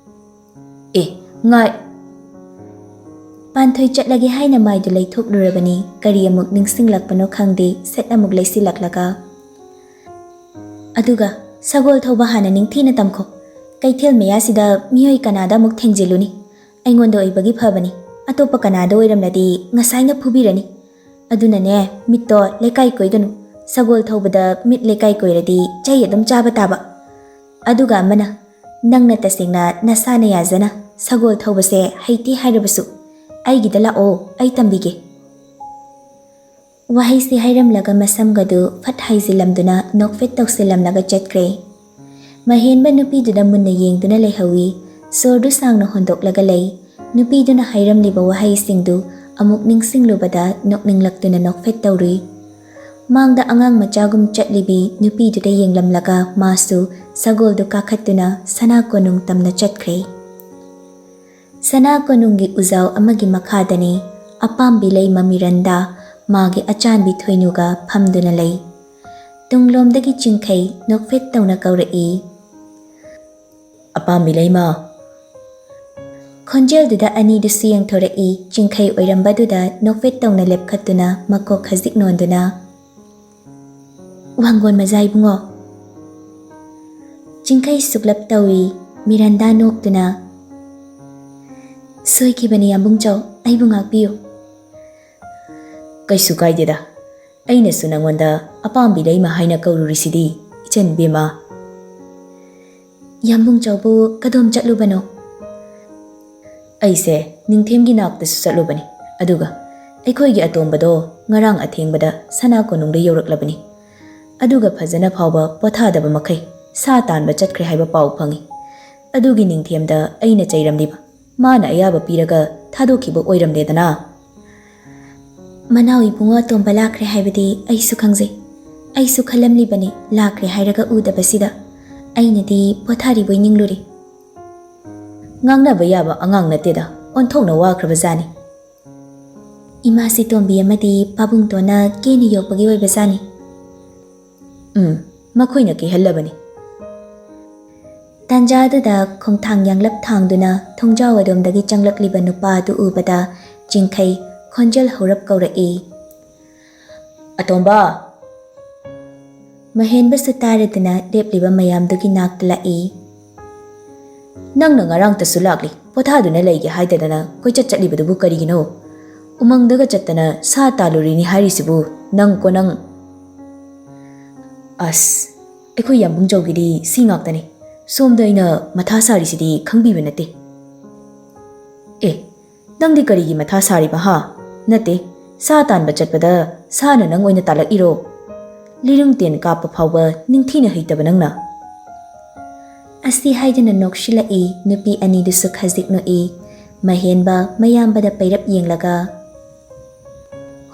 "ꯑꯦ, ꯉꯥꯏ꯫" ꯄꯥꯟꯊꯣꯏ ꯆꯠꯂꯒꯦ ꯍꯥꯏꯅ ꯃꯥꯏꯗꯨ ꯂꯩꯊꯣꯛꯂꯨꯔꯕꯅꯤ, ꯀꯔꯤ ꯑꯃꯨꯛ ꯅꯤꯡꯁꯤꯡꯂꯛꯄꯅꯣ ꯈꯪꯗꯦ, ꯁꯠ ꯑꯃꯨꯛ ꯂꯩꯁꯤꯜꯂꯛꯂꯒ, "ꯑꯗꯨꯒ ꯁꯒꯣꯜ ꯊꯧꯕ ꯍꯥꯟꯅ ꯅꯤꯡꯊꯤꯅ ꯇꯝꯈꯣ꯫ ꯀꯩꯊꯦꯜ ꯃꯌꯥꯁꯤꯗ ꯃꯤꯑꯣꯏ ꯀꯅꯥꯗ ꯑꯃꯨꯛ ꯊꯦꯡꯖꯤꯜꯂꯨꯅꯤ? ꯑꯩꯉꯣꯟꯗ ꯑꯣꯏꯕꯒꯤ ꯐꯕꯅꯤ, ꯑꯇꯣꯞꯄ ꯀꯅꯥꯗ ꯑꯣꯏꯔꯝꯂꯗꯤ ꯉꯁꯥꯏꯅ ꯐꯨꯕꯤꯔꯅꯤ꯫ ꯑꯗꯨꯅꯅꯦ, ꯃꯤꯠꯇꯣ ꯂꯩꯀꯥꯏ ꯀꯣꯏꯒꯅꯨ꯫ ꯁꯒꯣꯜ ꯊꯧꯕꯗ ꯃꯤꯠ ꯂꯩꯀꯥꯏ ꯀꯣꯏꯔꯗꯤ ꯆꯩ ꯑꯗꯨꯝ ꯆꯥꯕ ꯇꯥꯕ꯫ ꯑꯗꯨꯒ ꯑꯃꯅ, ꯅꯪꯅ ꯇꯁꯦꯡꯅ ꯅꯁꯥꯅ ꯌꯥꯖꯅ ꯁꯒꯣꯜ ꯊꯧꯕꯁꯦ ꯍꯩꯇꯦ ꯍꯥꯏꯔꯕꯁꯨ, ꯑꯩꯒꯤꯗ ꯂꯥꯛꯑꯣ, ꯑꯩ ꯇꯝꯕꯤꯒꯦ꯫" ꯋꯥꯍꯩꯁꯤ ꯍꯥꯏꯔꯝꯂꯒ ꯃꯁꯝꯒꯗꯨ ꯐꯠ ꯍꯥꯏꯖꯤꯜꯂꯝꯗꯨꯅ ꯅꯣꯛꯐꯦꯠ ꯇꯧꯁꯤꯜꯂꯝꯂꯒ ꯆꯠꯈ꯭ꯔꯦ꯫ ꯃꯍꯦꯟꯕ ꯅꯨꯄꯤꯗꯨꯗ ꯃꯨꯟꯅ ꯌꯦꯡꯗꯨꯅ ꯂꯩꯍꯧꯏ꯫ ꯁꯣꯔꯗꯨ ꯁꯥꯡꯅ ꯍꯣꯟꯗꯣꯛꯂꯒ ꯂꯩ꯫ ꯅꯨꯄꯤꯗꯨꯅ ꯍꯥꯏꯔꯝꯂꯤꯕ ꯋꯥꯍꯩꯁꯤꯡꯗꯨ ꯑꯃꯨꯛ ꯅꯤꯡꯁꯤꯡꯂꯨꯕꯗ ꯅꯣꯛꯅꯤꯡꯂꯛꯇꯨꯅ ꯅꯣꯛꯐꯦꯠ ꯇꯧꯔꯨꯏ꯫ ꯃꯥꯡꯗ ꯑꯉꯥꯡ ꯃꯆꯥꯒꯨꯝ ꯆꯠꯂꯤꯕꯤ ꯅꯨꯄꯤꯗꯨꯗ ꯌꯦꯡꯂꯝꯂꯒ ꯃꯥꯁꯨ ꯁꯒꯣꯜꯗꯨ ꯀꯥꯈꯠꯇꯨꯅ ꯁꯅꯥ ꯀꯣꯅꯨꯡ ꯇꯝꯅ ꯆꯠꯈ꯭ꯔꯦ꯫ ꯁꯅꯥ ꯀꯣꯅꯨꯡꯒꯤ ꯎꯖꯥꯎ ꯑꯃꯒꯤ ꯃꯈꯥꯗꯅꯤ ꯑꯄꯥꯝꯕꯤ ꯂꯩꯃ ꯃꯤꯔꯟꯗꯥ ꯃꯥꯒꯤ ꯑꯆꯥꯟꯕꯤ ꯊꯣꯏꯅꯨꯒ ꯐꯝꯗꯨꯅ ꯂꯩ꯫ ꯇꯨꯡꯂꯣꯝꯗꯒꯤ ꯆꯤꯡꯈꯩ ꯅꯣꯛꯐꯦꯠ ꯇꯧꯅ ꯀꯧꯔꯛꯏ, "ꯑꯄꯥꯝꯕꯤ ꯂꯩꯃ!" ꯈꯣꯟꯖꯦꯜꯗꯨꯗ ꯑꯅꯤꯗꯨꯁꯨ ꯌꯦꯡꯊꯣꯔꯛꯏ꯫ ꯆꯤꯡꯈꯩ ꯑꯣꯏꯔꯝꯕꯗꯨꯗ ꯅꯣꯛꯐꯦꯠ ꯇꯧꯅ ꯂꯦꯞꯈꯠꯇꯨꯅ ꯃꯀꯣꯛ ꯈꯖꯤꯛ ꯅꯣꯟꯗꯨꯅ, "ꯋꯥꯡꯒꯣꯟ ꯃꯖꯥ ꯏꯕꯨꯡꯉꯣ!" ꯆꯤꯡꯈꯩ ꯁꯨꯛꯂꯞ ꯇꯧꯏ꯫ ꯃꯤꯔꯟꯗꯥ ꯅꯣꯛꯇꯨꯅ, "ꯁꯣꯏꯈꯤꯕꯅꯤ ꯌꯥꯝꯕꯨꯡ ꯆꯥꯎ, ꯑꯩꯕꯨ ꯉꯥꯛꯄꯤꯌꯨ꯫" "ꯀꯩꯁꯨ ꯀꯥꯏꯗꯦꯗ, ꯑꯩꯅꯁꯨ ꯅꯪꯉꯣꯟꯗ ꯑꯄꯥꯝꯕꯤ ꯂꯩꯃ ꯍꯥꯏꯅ ꯀꯧꯔꯨꯔꯤꯁꯤꯗꯤ, ꯏꯆꯟ ꯕꯦꯝꯃ꯫" "ꯌꯥꯝꯕꯨꯡ ꯆꯥꯎꯕꯨ ꯀꯗꯣꯝ ꯆꯠꯂꯨꯕꯅꯣ?" "ꯑꯩꯁꯦ ꯅꯤꯡꯊꯦꯝꯒꯤ ꯅꯥꯛꯇꯁꯨ ꯆꯠꯂꯨꯕꯅꯤ, ꯑꯗꯨꯒ ꯑꯩꯈꯣꯏꯒꯤ ꯑꯇꯣꯝꯕꯗꯣ ꯉꯔꯥꯡ ꯑꯊꯦꯡꯕꯗ ꯁꯅꯥ ꯀꯣꯅꯨꯡꯗ ꯌꯧꯔꯛꯂꯕꯅꯤ꯫ ꯑꯗꯨꯒ ꯐꯖꯅ ꯐꯥꯎꯕ ꯄꯣꯊꯥꯗꯕ ꯃꯈꯩ ꯁꯥ ꯇꯥꯟꯕ ꯆꯠꯈ꯭ꯔꯦ ꯍꯥꯏꯕ ꯄꯥꯎ ꯐꯪꯏ꯫ ꯑꯗꯨꯒꯤ ꯅꯤꯡꯊꯦꯝꯗ ꯑꯩꯅ ꯆꯩꯔꯝꯂꯤꯕ꯫ ꯃꯥꯅ ꯑꯌꯥꯕ ꯄꯤꯔꯒ ꯊꯥꯗꯣꯛꯈꯤꯕ ꯑꯣꯏꯔꯝꯂꯦꯗꯅ꯫" "ꯃꯅꯥꯎ ꯏꯕꯨꯡꯉꯣ ꯑꯇꯣꯝꯕ ꯂꯥꯛꯈ꯭ꯔꯦ ꯍꯥꯏꯕꯗꯤ ꯑꯩꯁꯨ ꯈꯪꯖꯩ꯫ ꯑꯩꯁꯨ ꯈꯜꯂꯝꯂꯤꯕꯅꯤ ꯂꯥꯛꯈ꯭ꯔꯦ ꯍꯥꯏꯔꯒ ꯎꯗꯕꯁꯤꯗ꯫ ꯑꯩꯅꯗꯤ ꯄꯣꯊꯥꯔꯤꯕꯣꯏ ꯅꯤꯡꯂꯨꯔꯦ꯫" "ꯉꯥꯡꯅꯕ ꯌꯥꯕ ꯑꯉꯥꯡ ꯅꯠꯇꯦꯗ, ꯑꯣꯟꯊꯣꯛꯅ ꯋꯥꯈ꯭ꯔꯕ ꯖꯥꯠꯅꯤ꯫" "ꯏꯃꯥꯁꯤ ꯇꯣꯝꯕꯤ ꯑꯃꯗꯤ ꯄꯥꯕꯨꯡꯇꯣꯟꯅ ꯀꯦꯅ ꯌꯣꯛꯄꯒꯤ ꯑꯣꯏꯕ ꯖꯥꯠꯅꯤ꯫" "ꯎꯝ, ꯃꯈꯣꯏꯅ ꯀꯦꯍꯜꯂꯕꯅꯤ꯫" ꯇꯥꯟꯖꯥꯗꯨꯗ ꯈꯣꯡꯊꯥꯡ ꯌꯥꯡꯂꯞ ꯊꯥꯡꯗꯨꯅ ꯊꯣꯡꯖꯥꯎ ꯑꯗꯣꯝꯗꯒꯤ ꯆꯪꯂꯛꯂꯤꯕ ꯅꯨꯄꯥ ꯑꯗꯨ ꯎꯕꯗ ꯆꯤꯡꯈꯩ ꯈꯣꯟꯖꯦꯜ ꯍꯧꯔꯞ ꯀꯧꯔꯛꯏ, "ꯑꯇꯣꯝꯕ!" ꯃꯍꯦꯟꯕꯁꯨ ꯇꯥꯔꯗꯅ ꯂꯦꯞꯂꯤꯕ ꯃꯌꯥꯝꯗꯨꯒꯤ ꯅꯥꯛꯇ ꯂꯥꯛꯏ꯫ "ꯅꯪꯅ ꯉꯔꯥꯡꯇꯁꯨ ꯂꯥꯛꯂꯤ, ꯄꯣꯊꯥꯗꯨꯅ ꯂꯩꯒꯦ ꯍꯥꯏꯗꯗꯅ ꯀꯣꯏꯆꯠ ꯆꯠꯂꯤꯕꯗꯨꯕꯨ ꯀꯔꯤꯒꯤꯅꯣ? ꯎꯃꯪꯗꯒ ꯆꯠꯇꯅ ꯁꯥ ꯇꯥꯜꯂꯨꯔꯤꯅꯤ ꯍꯥꯏꯔꯤꯁꯤꯕꯨ ꯅꯪ ꯀꯣ ꯅꯪ!" "ꯑꯁ, ꯑꯩꯈꯣꯏ ꯌꯥꯝꯕꯨꯡ ꯆꯧꯒꯤꯗꯤ ꯁꯤ ꯉꯥꯛꯇꯅꯤ꯫ ꯁꯣꯝꯗ ꯑꯩꯅ ꯃꯊꯥ ꯁꯥꯔꯤꯁꯤꯗꯤ ꯈꯪꯕꯤꯕ ꯅꯠꯇꯦ꯫" "ꯑꯦ, ꯅꯪꯗꯤ ꯀꯔꯤꯒꯤ ꯃꯊꯥ ꯁꯥꯔꯤꯕ ꯍꯥ? ꯅꯠꯇꯦ, ꯁꯥ ꯇꯥꯟꯕ ꯆꯠꯄꯗ ꯁꯥꯅ ꯅꯪ ꯑꯣꯏꯅ ꯇꯥꯜꯂꯛꯏꯔꯣ? ꯂꯤꯔꯨꯡ ꯇꯦꯟ ꯀꯥꯞꯄ ꯐꯥꯎꯕ ꯅꯤꯡꯊꯤꯅ ꯍꯩꯇꯕ ꯅꯪꯅ?" ꯑꯁꯤ ꯍꯥꯏꯗꯨꯅ ꯅꯣꯛꯁꯤꯜꯂꯛꯏ ꯅꯨꯄꯤ ꯑꯅꯤꯗꯨꯁꯨ ꯈꯖꯤꯛ ꯅꯣꯛꯏ꯫ ꯃꯍꯦꯟꯕ ꯃꯌꯥꯝꯕꯗ ꯄꯩꯔꯞ ꯌꯦꯡꯂꯒ,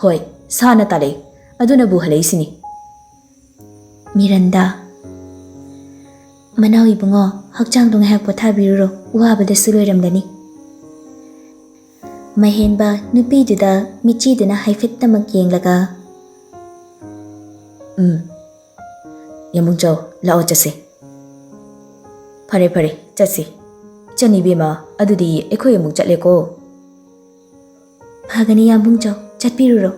"ꯍꯣꯏ, ꯁꯥꯅ ꯇꯥꯜꯂꯛꯏ꯫ ꯑꯗꯨꯅꯕꯨ ꯍꯜꯂꯛꯏꯁꯤꯅꯤ꯫" ꯃꯤꯔꯟꯗꯥ, "ꯃꯅꯥꯎ ꯏꯕꯨꯡꯉꯣ, ꯍꯛꯆꯥꯡꯗꯣ ꯉꯥꯏꯍꯥꯛ ꯄꯣꯊꯥꯕꯤꯔꯨꯔꯣ, ꯋꯥꯕꯗꯁꯨ ꯂꯣꯏꯔꯝꯂꯅꯤ꯫" ꯃꯍꯦꯟꯕ ꯅꯨꯄꯤꯗꯨꯗ ꯃꯤꯠꯆꯤꯗꯨꯅ ꯍꯥꯏꯐꯦꯠꯇꯃꯛ ꯌꯦꯡꯂꯒ, "ꯎꯝ, ꯌꯥꯝꯕꯨꯡꯖꯥꯎ, ꯂꯥꯛꯑꯣ ꯆꯠꯁꯦ꯫" "ꯐꯔꯦ, ꯐꯔꯦ, ꯆꯠꯁꯤ꯫ ꯏꯆꯟ ꯏꯕꯦꯝꯃ, ꯑꯗꯨꯗꯤ ꯑꯩꯈꯣꯏ ꯑꯃꯨꯛ ꯆꯠꯂꯦꯀꯣ꯫" "ꯐꯒꯅꯤ ꯌꯥꯝꯕꯨꯡꯖꯥꯎ, ꯆꯠꯄꯤꯔꯨꯔꯣ꯫